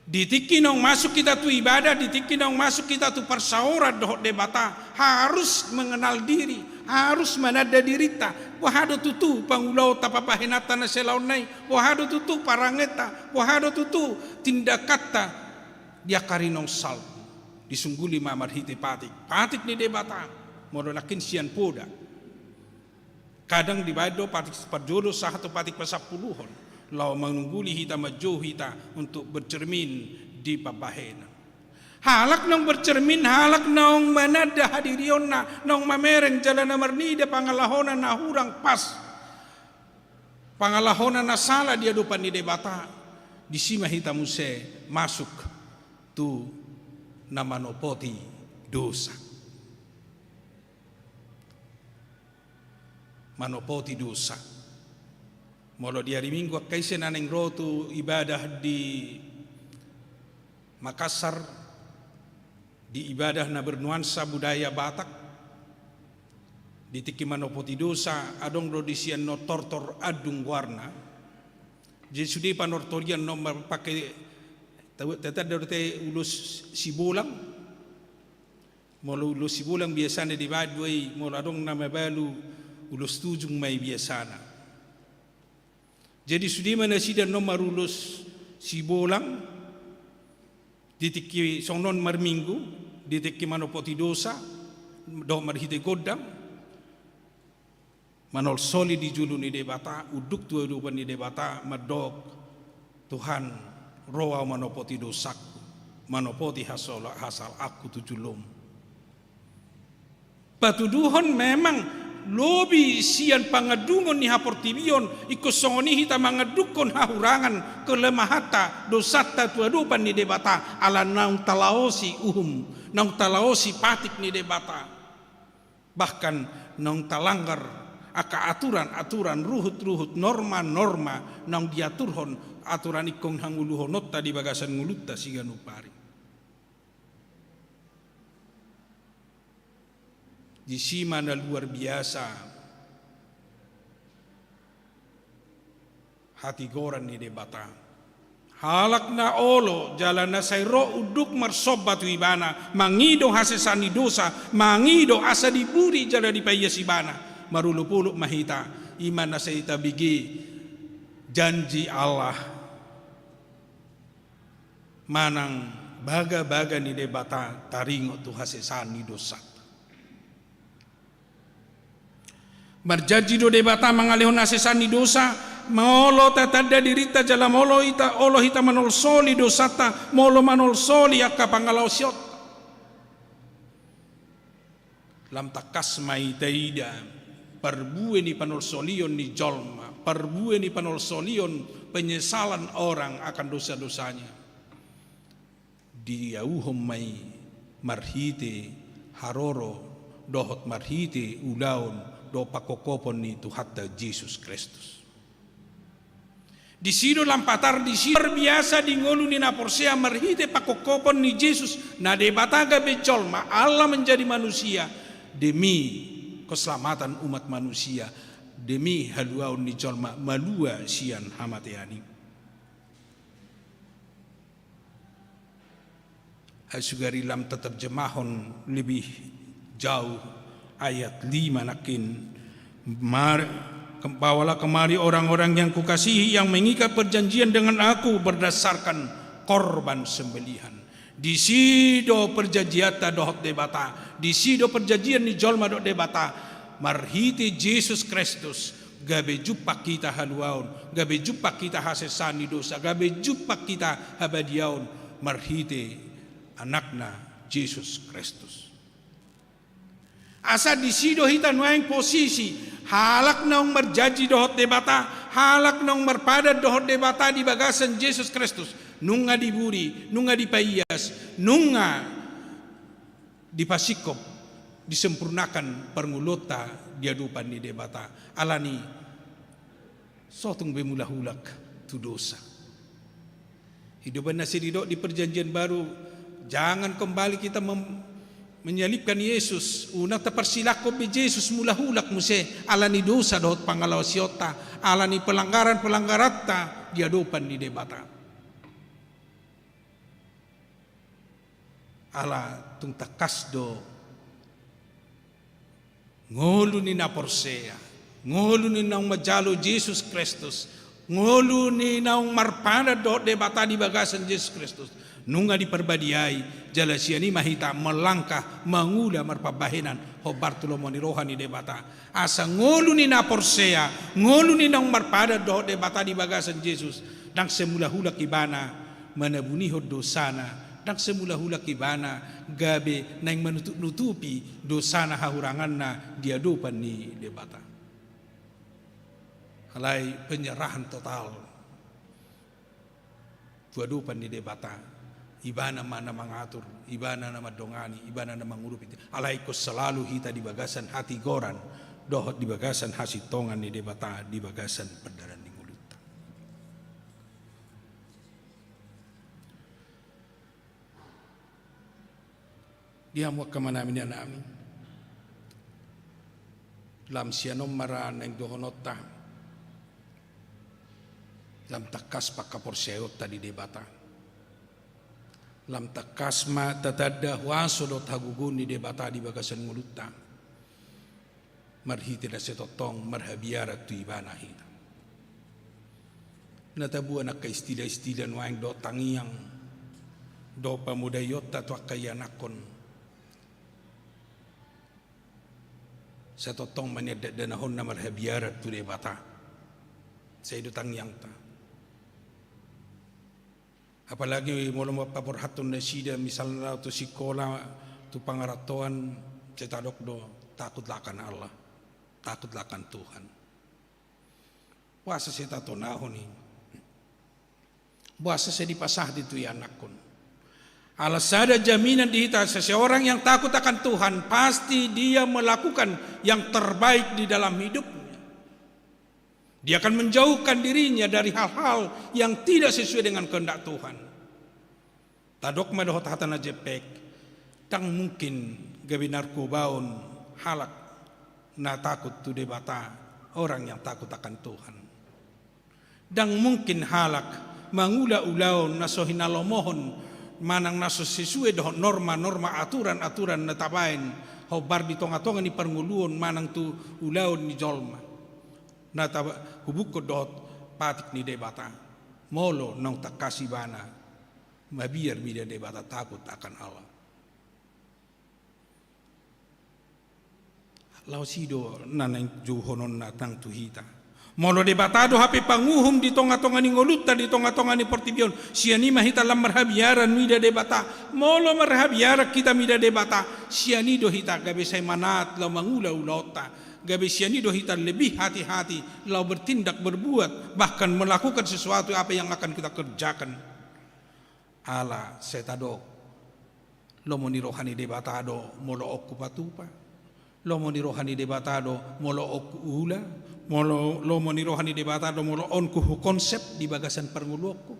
Di tingki naung masuk hita tu ibadah, di tingki naung masuk hita tu parsaoran dohot Debata, harus mengenal diri, harus mananda dirinta, boha do tutu pangulaonta, pambahenanta na sialaonna i, boha do tutu parangenta, boha do tutu tindakanta. Di angka ari naung salpu, disungguli ma marhite patik, patik ni Debata, molo nangkin sian poda. Kadang dibaen do patik parjolo sahat tu patik pasampuluhon, laho manungguli hita, manjou hita untuk bercermin di pambahenan. Halak naung bercermin, halak naung mananda hadirionna, naung mamereng jala na marnida pangalahona na hurang pas, pangalahona na sala di adopan ni Debata, disi ma hita muse masuk tu na manopoti dosa. Manopoti dosa. Molo di ari Minggu angka ise na naeng ro tu ibadah di Makassar, di ibadah na bernuansa budaya Batak, di tingki manopoti dosa, adong do disi annon tortor andung goarna. Jadi sude panortorian naung marpake, tanda do te ulos sibolang. Molo ulos sibolang biasana dibaen do i, molo adong na mabalu Ulos tujung ma i biasana. Jadi sude ma nasida annon marulos sibolang, di tingki songon on marminggu, di tingki manopoti dosa dohot marhite gondang, manolsoli di julu ni Debata, unduk tu adopan ni Debata, mandok, Tuhan, ro ahu manopoti dosangku, manopoti hasala-, hasalaanku tu jolom. Patuduhon memang lobi sian pangandungon ni haportibion, ingkon songon i hita mangandungkon hahurangan, kelemahanta, dosanta tu adopan ni Debata, ala naung talaosi uhum, naung talaosi patik ni Debata. Bahkan naung talanggar angka aturan-aturan, ruhut-ruhut, norma-norma naung diaturhon aturan ingkon hangoluhononta di bagasan ngolunta siganup ari. Disi ma na luar biasa hatigoran ni Debata. Halak na olo jala na sai ro unduk marsomba tu Ibana, mangido hasesaan ni dosa, mangido asa diburi jala dipaias Ibana, marolopolop ma hita, i ma na sai tabege janji Allah manang bagabaga ni Debata taringot tu hasesaan ni dosanta. Marjanji do Debata mangalehon hasesaan ni dosa, molo tatanda dirinta jala molo hita, olo hita manolsoli dosanta, molo manolsoli angka pangalaosionta. Lam tangkas ma i taida parbue ni panolsolion ni jolma, parbue ni panolsolion, penyesalan orang akan dosa-dosanya. Diauhon ma i marhite haroro dohot marhite ulaon dohot pangkophopon ni Tuhanta Jesus Kristus. Disi do lam patar, disi luar biasa di ngolu ni na porsea marhite pangkophopon ni Jesus, na Debata gabe jolma, Allah menjadi manusia, demi keselamatan umat manusia, demi haluaon ni jolma malua sian hamatean i. Ai sugari lam taterjemahon lebih jauh ayat lima nangkin, mar-, ke-, bawalah kemari orang-orang yang kukasihi, yang mengikat perjanjian dengan aku berdasarkan korban sembelihan. Disi do perjanjianta dohot Debata, disi do perjanjian ni jolma dohot Debata, marhite Jesus Kristus, gabe jumpang hita haluaon, gabe jumpang hita hasesaan ni dosa, gabe jumpang hita habadiaon marhite Anakna Jesus Kristus. Asa disi do hita nuaeng posisi, halak naung marjanji dohot Debata, halak naung marpadan dohot Debata di bagasan Jesus Kristus, nunga diburi, nunga dipaias, nunga dipasingkop, disempurnakan parngoluonta di adopan ni Debata. Alani so tung be mulak-ulak tu dosa. I do umbahen na sai didok di Perjanjian Baru, jangan kembali kita mem-, menyalibkan Yesus, unang taparsilangkon be Jesus mulak-ulak muse, alani dosa dohot pangalaosionta, alani pelanggaran-pelanggaranta di adopan ni Debata. Ala tung tangkas do ngolu ni na porsea, ngolu ni naung manjalo Jesus Kristus, ngolu ni naung marpadan dohot Debata di bagasan Jesus Kristus, nunga diparbadiai, jala sian i ma hita melangkah mangula marpambahenan hombar tu lomo ni roha ni Debata. Asa ngolu ni na porsea, ngolu ni naung marpadan dohot Debata di bagasan Jesus, ndang sai mulak-ulak ibana manabunihon dosana, ndang sai mulak-ulak ibana gabe naeng manutup-nutupi dosana, hahuranganna di adopan ni Debata. Alai penyerahan total tu adopan ni Debata. Ibana ma na mangatur, ibana na mandongani, ibana na mangurupi. Alai ingkon selalu hita di bagasan hatigoran dohot di bagasan hasintongan ni Debata di bagasan pardalan ni ngolunta. Di hamu angka amanami, inanami, lam sian on ma ra naeng dohononta, lam tangkas pangkaporseaonta di Debata. Lam tangkas ma tatanda huaso dohot hagogoon ni Debata di bagasan ngolunta. marhite na sai tongtong marhabiaran tu Ibana hita. Na taboan angka istilah-istilah nuaeng dohot tangiang dohot pamodaionta tu angka ianakhon. Sai tongtong ma nian dakdanahonna marhabiaran tu Debata. Sai do tangiangta. Apalagi molo paborhathon nasida misalna tu sikola, tu pangarantoan, sai tadok do, takutlah akan Allah, takutlah akan Tuhan. Boasa sai tatonahon i? Boasa sai dipasahat i tu ianakhon? Ala sada jaminan di hita, seseorang yang takut akan Tuhan pasti dia melakukan yang terbaik di dalam hidupnya. Dia akan menjauhkan dirinya dari hal-hal yang tidak sesuai dengan kehendak Tuhan. Tadok ma dohot hata na jempek, ndang mungkin gabe narkobaon halak na takut tu Debata, orang yang takut akan Tuhan. Ndang mungkin halak mangula ulaon na so hinalomohon manang na so sesuai dohot norma-norma, aturan-aturan na tabaen hombar di tonga-tonga ni parngoluon manang tu ulaon ni jolma na taba-, hubukkon dohot patik ni Debata. Molo naung tangkas ibana mabiar mida Debata, takut akan Allah. Laos i do na naeng jouhononna nang tu hita. Molo Debata do hape panguhum di tonga-tonga ni ngolunta, di tonga-tonga ni portibi on, sian i ma hita lam marhabiaran mida Debata. Molo marhabiaran hita mida Debata, sian i do hita gabe sai manaat laho mangula ulaonta. Gabe sian i do hita lebih hati-hati laho bertindak, berbuat, bahkan melakukan sesuatu apa yang akan kita kerjakan. Ala sai tadok, lomo ni roha ni Debata do molo on hupatupa. Lomo ni roha ni Debata do molo on huula. Molo, lomo ni roha ni Debata do molo on hukonsep di bagasan parngoluonku.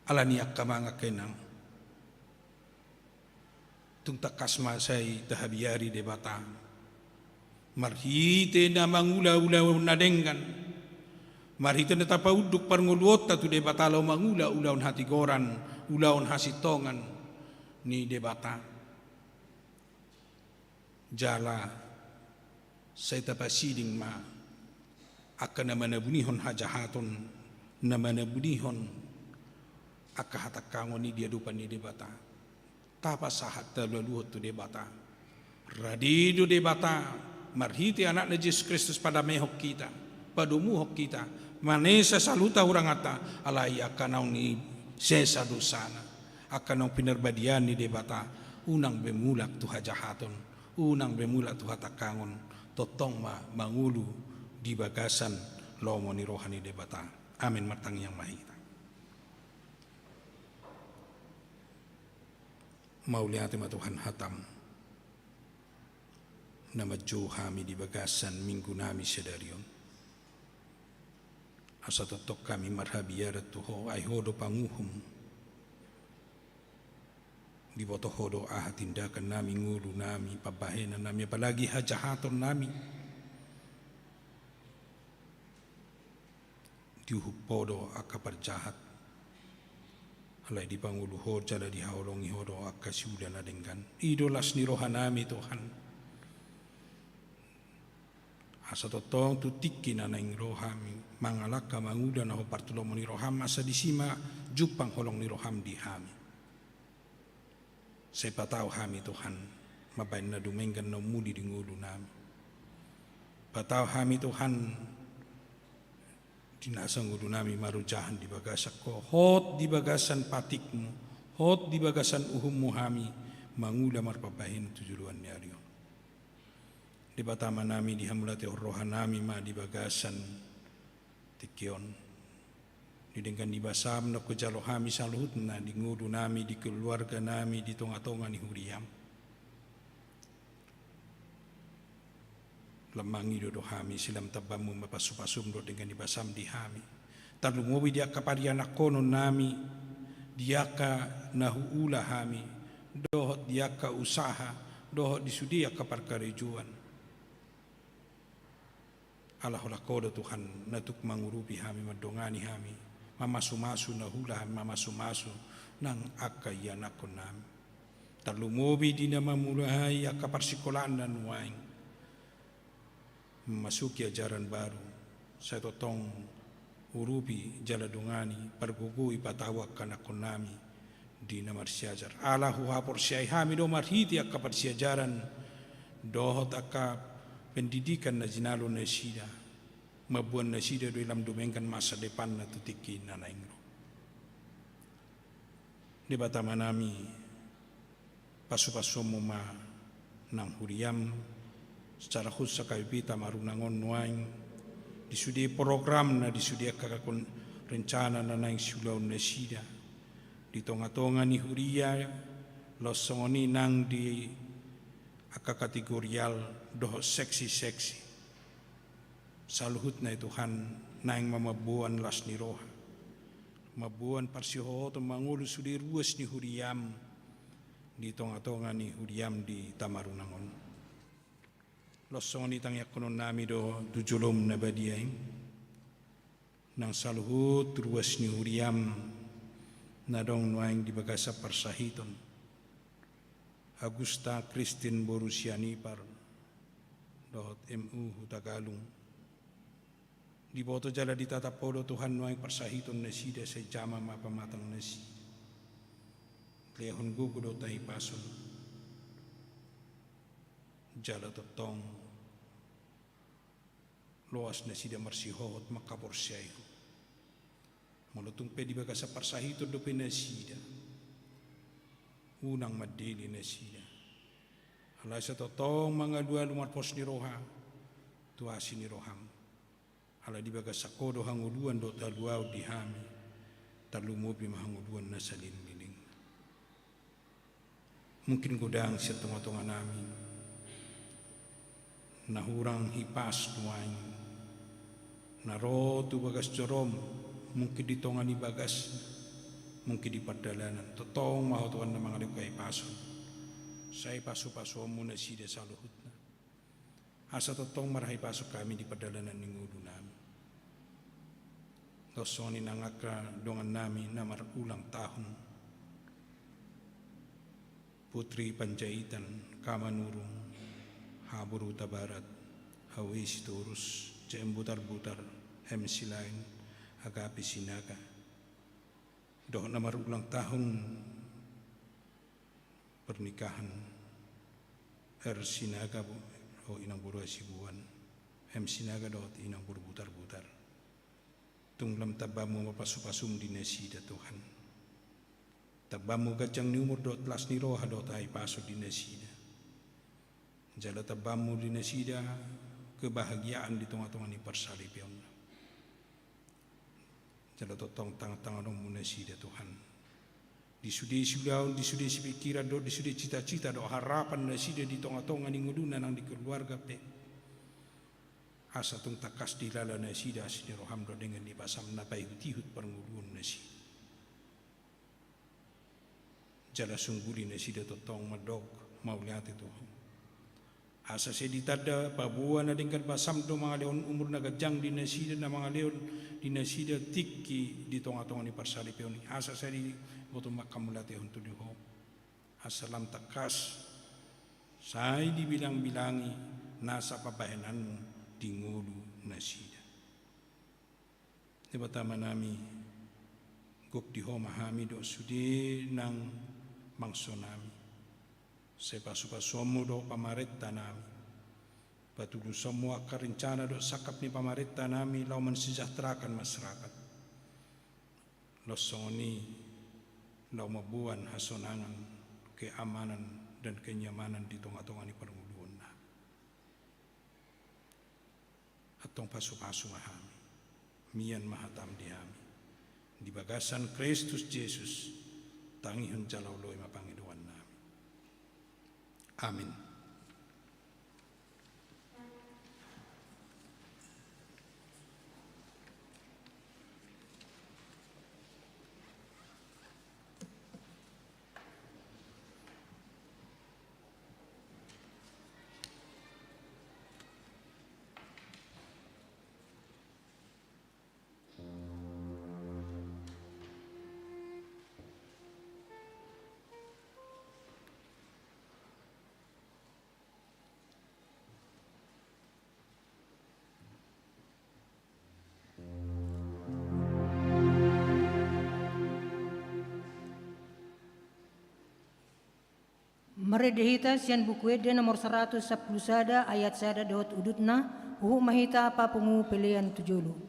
Alani i angka amang, angka inang, tung tangkas ma sai tahabiari Debata marhite na mangula ulaon na denggan, marhite na tapaunduk parngoluonta tu Debata laho mangula ulaon hatigoran, ulaon hasintongan ni Debata. Jala sai tapasiding ma angka na manabunihon hajahaton, na manabunihon angka hatangkangon i di adopan ni Debata. Tapasahat, talualuhon tu Debata. Rade do Debata marhite Anakna Jesus Kristus padamehon hita, padomuhon hita, manesa saluhutna huranganta, alai angka naung sesa dosana, angka naung pinarbadiaan ni Debata, unang be mulak tu hajahaton, unang be mulak tu hatangkangon, tongtong ma mangolu di bagasan lomo ni roha ni Debata. Amen. Martangiang ma hita. Mauliate ma Tuhan hatam, na manjou hami di bagasan minggu nami sadari on. Asa tongtong hami marhabiaran tu Ho, ai Ho do panguhum. Diboto Ho do aha tindakan nami, ngolu nami, pambahenan nami, apalagi hajahaton nami. Diuhum Ho do angka parjahat, alai dipangolu Ho jala dihaholongi Ho do angka siula na denggan. I do las ni roha nami, Tuhan. Asa tongtong tu tingki na naeng ro hami mangalangka mangula na hombar tu lomo ni roham, asa disi ma jumpang holong ni roham di hami. Sai patau hami, Tuhan, mambahen na dumenggan na umuli di ngolu nami. Patau hami, Tuhan, di nasa ngolu nami marojahan di bagasan Ho, hot di bagasan patikmu, hot di bagasan uhummu hami mangula marpambahenan tu joloan ni ari on. Debata Ama nami, dihamauliatehon roha nami ma di bagasan tingki on. Di denggan ni basam na hujalo hami saluhutna di ngolu nami, di keluarga nami, di tonga-tonga ni huriam. Lam mangido do hami silam tambammu ma pasupasum dohot denggan ni basam di hami. Tarlumobi di angka parianakhonon nami, di angka na huula hami, dohot di angka usaha, dohot di sude angka parkarejoan. Ala holan Ho do Tuhan na tuk mangurupi hami, mandongani hami, mamasumasu na huula hami, mamasumasu nang angka ianakhon nami. Tarlumobi di na mamulai angka parsikolaan na nuaeng memasuki ajaran baru, sai tongtong urupi jala dongani, pargogoi, patau angka anakkonnami di na marsiajar. Ala huhaporseai hami do marhite angka parsiajaran dohot angka pendidikan na jinalo nasida, mamboan nasida do i lam dumenggan masa depanna tu tingki na naeng ro. Debata Amanami, pasupasuonmu ma nang huriam, secara khusus H K B P Tamarunang on nuaeng, di sude programna, di sude angka kon-, rencana na naeng siulaon nasida di tongatonga ni huria, laos songon i nang di angka kategorial dohot seksi-seksi. Saluhutna i Tuhan, naeng ma mamboan las ni roha, mamboan parsihohoton mangolu sude ruas ni huriam di tongatonga ni huriam di Tamarunang on. Laos songon i tangiangkononnami do tu jolom na badia i, nang saluhut ruas ni huriam na adong nuaeng di bagasan parsahiton, Agusta Kristin boru Sianipar dohot M U Hutagalung. Diboto jala ditatap Ho do Tuhan nuaeng parsahiton nasida, sai jamang ma pamatang nasida. Lehon gogo dohot hahipason, jala tongtong loas nasida marsihohot mangkaporseai Ho. Molo tung pe di bagasan parsahiton dope nasida, unang mandele nasida. Alai sai tongtong mangalualu marpos ni roha tu asi ni roham. Ala di bagasan Ho do hangoluan dohot haluaon di hami, tarlumobi ma hangoluan na saleleng-lelengna. Mungkin godang sian tongatonganami na hurang hipas nuaeng, na ro tu bagas jorom, mungkin di tonga ni bagas, mungkin di pardalanan. Tongtong ma Ho Tuhan na mangalehon hahipason, sai pasupasuonmu nasida saluhutna. Asa tongtong marhahipason hami di pardalanan ni ngolunami. Laos songon i nang angka dongannami na marulang tahun, Putri Panjaitan, Kamanurung, Haboru Hutabarat, Hawi Sitorus, C M Butarbutar, M Silain, Agapi Sinaga. Dohot na marulang tahun pernikahan R Sinaga bo-, dohot Inang boru Hasibuan, M Sinaga dohot Inang boru Butarbutar. Tung lam tambammu ma pasupasum di nasida Tuhan. Tambammu ganjang ni umur dohot las ni roha dohot hahipason di nasida. Jala tambammu di nasida kebahagiaan di tongatonga ni parsalepeonna. Jala tongtong tangan-tanganonmu nasida Tuhan. Di sude siulaon, di sude sipingkiran dohot di sude cita-cita dohot harapan nasida di tongatonga ni ngoluna nang di keluarga pe. Asa tung tangkas dilala nasida asi ni roham dohot denggan ni basam na paihut-ihut parngoluon nasida. Jala sungguli nasida tongtong mandok mauliate tu Ho. Asa sai ditanda paboa na denggan basam do mangalehon umur na ganjang di nasida, na mangalehon di nasida tingki di tongatonga ni parsalepeon i. Asa sai diboto manghamauliatehon tu Ho. Asa lam tangkas sai dibilang-bilangi nasa pambahenanmu di ngolu nasida. Debata Amanami, gok di Ho ma hami dohot sude nang bangsonami. Sai pasupasuonmu do pamarentanami. Patulusonmu angka rencana dohot sangkap ni pamarentanami laho mensejahterakan masyarakat. Laos songon i laho mamboan hasonangan, keamanan, dan kenyamanan di tongatonga ni parngoluonnami. Antong pasupasu ma hami, mian ma hatam di hami. Di bagasan Kristus Jesus, tangihon jala oloi ma pangidoannami. Amin. Marende hita sian Buku Ende nomor saratus sampulu sada ayat sada dohot udutna, huhut ma hita papungu pelean tu jolo.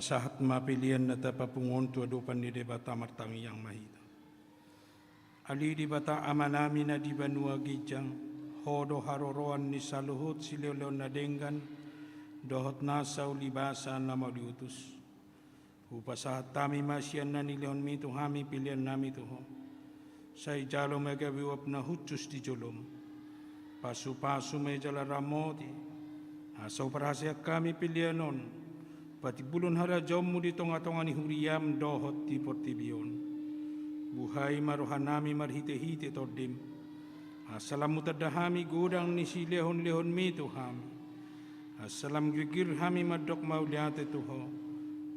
Sahat ma pelean na tapapungu on tu adopan ni Debata, martangiang ma hita. Ale Debata Amanami na di banua ginjang, Ho do haroroan ni saluhut silehonlehon na denggan dohot nasa ulibasa na mauliutus. Hupasahat hami ma sian na nilehonmi tu hami peleannami tu Ho. Sai jalo ma gabe uap na hushus di jolom. Pasupasu ma i jala ramoti, asa huparhaseang hami pelean on patimbulhon harajaonmu di tongatonga ni huriam dohot di portibi on. Buhai ma rohanami marhitehite Tondim, asa lam hutanda hami godang ni silehonlehonmi tu hami. Asa lam girgir hami mandok mauliate tu Ho,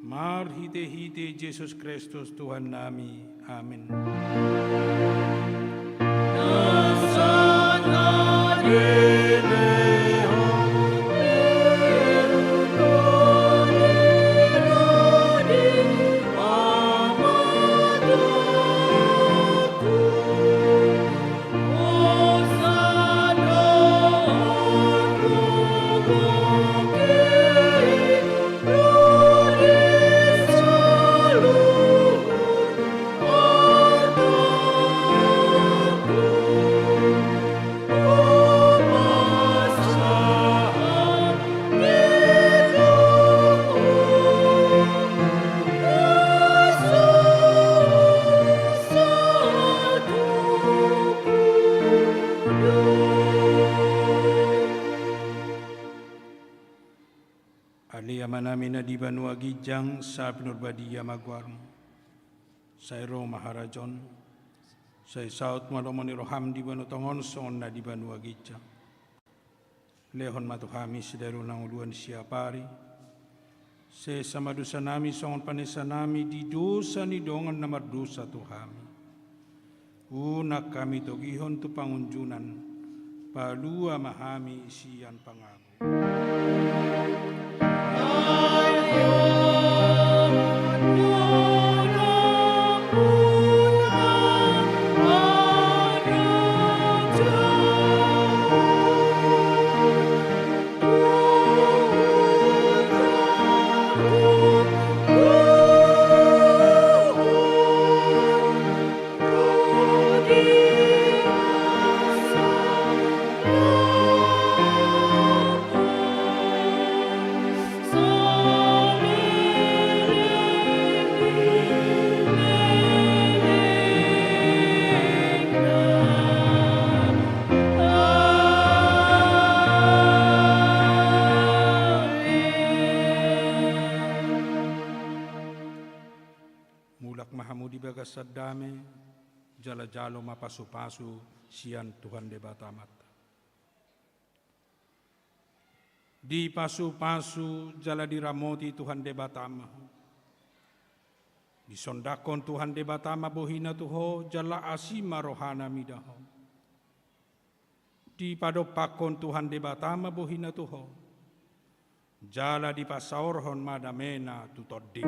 marhitehite Jesus Kristus Tuhannami. Amen. Ale Amanami na di banua ginjang, sai pinarbadia ma goarmu. Sai ro ma harajaonmu. Sai saut ma lomo ni roham di banua tonga on songon na di banua ginjang. Lehon ma tu hami sadari on hangoluan siapari. Sesa ma dosanami songon panesanami di dosa ni dongan na mardosa tu hami. Unang hami togihon tu pangunjunan, palua ma hami sian pangago. Mulak ma hamu di bagasan dame, jala jalo ma pasupasu sian Tuhan Debata Amanta. Dipasupasu jala diramoti Tuhan Debata ma ho. Disondangkon Tuhan Debata ma bohina tu ho, jala asi ma rohana mida ho. Dipadompakkon Tuhan Debata ma bohina tu ho, jala dipasaorhon ma damena tu tondim.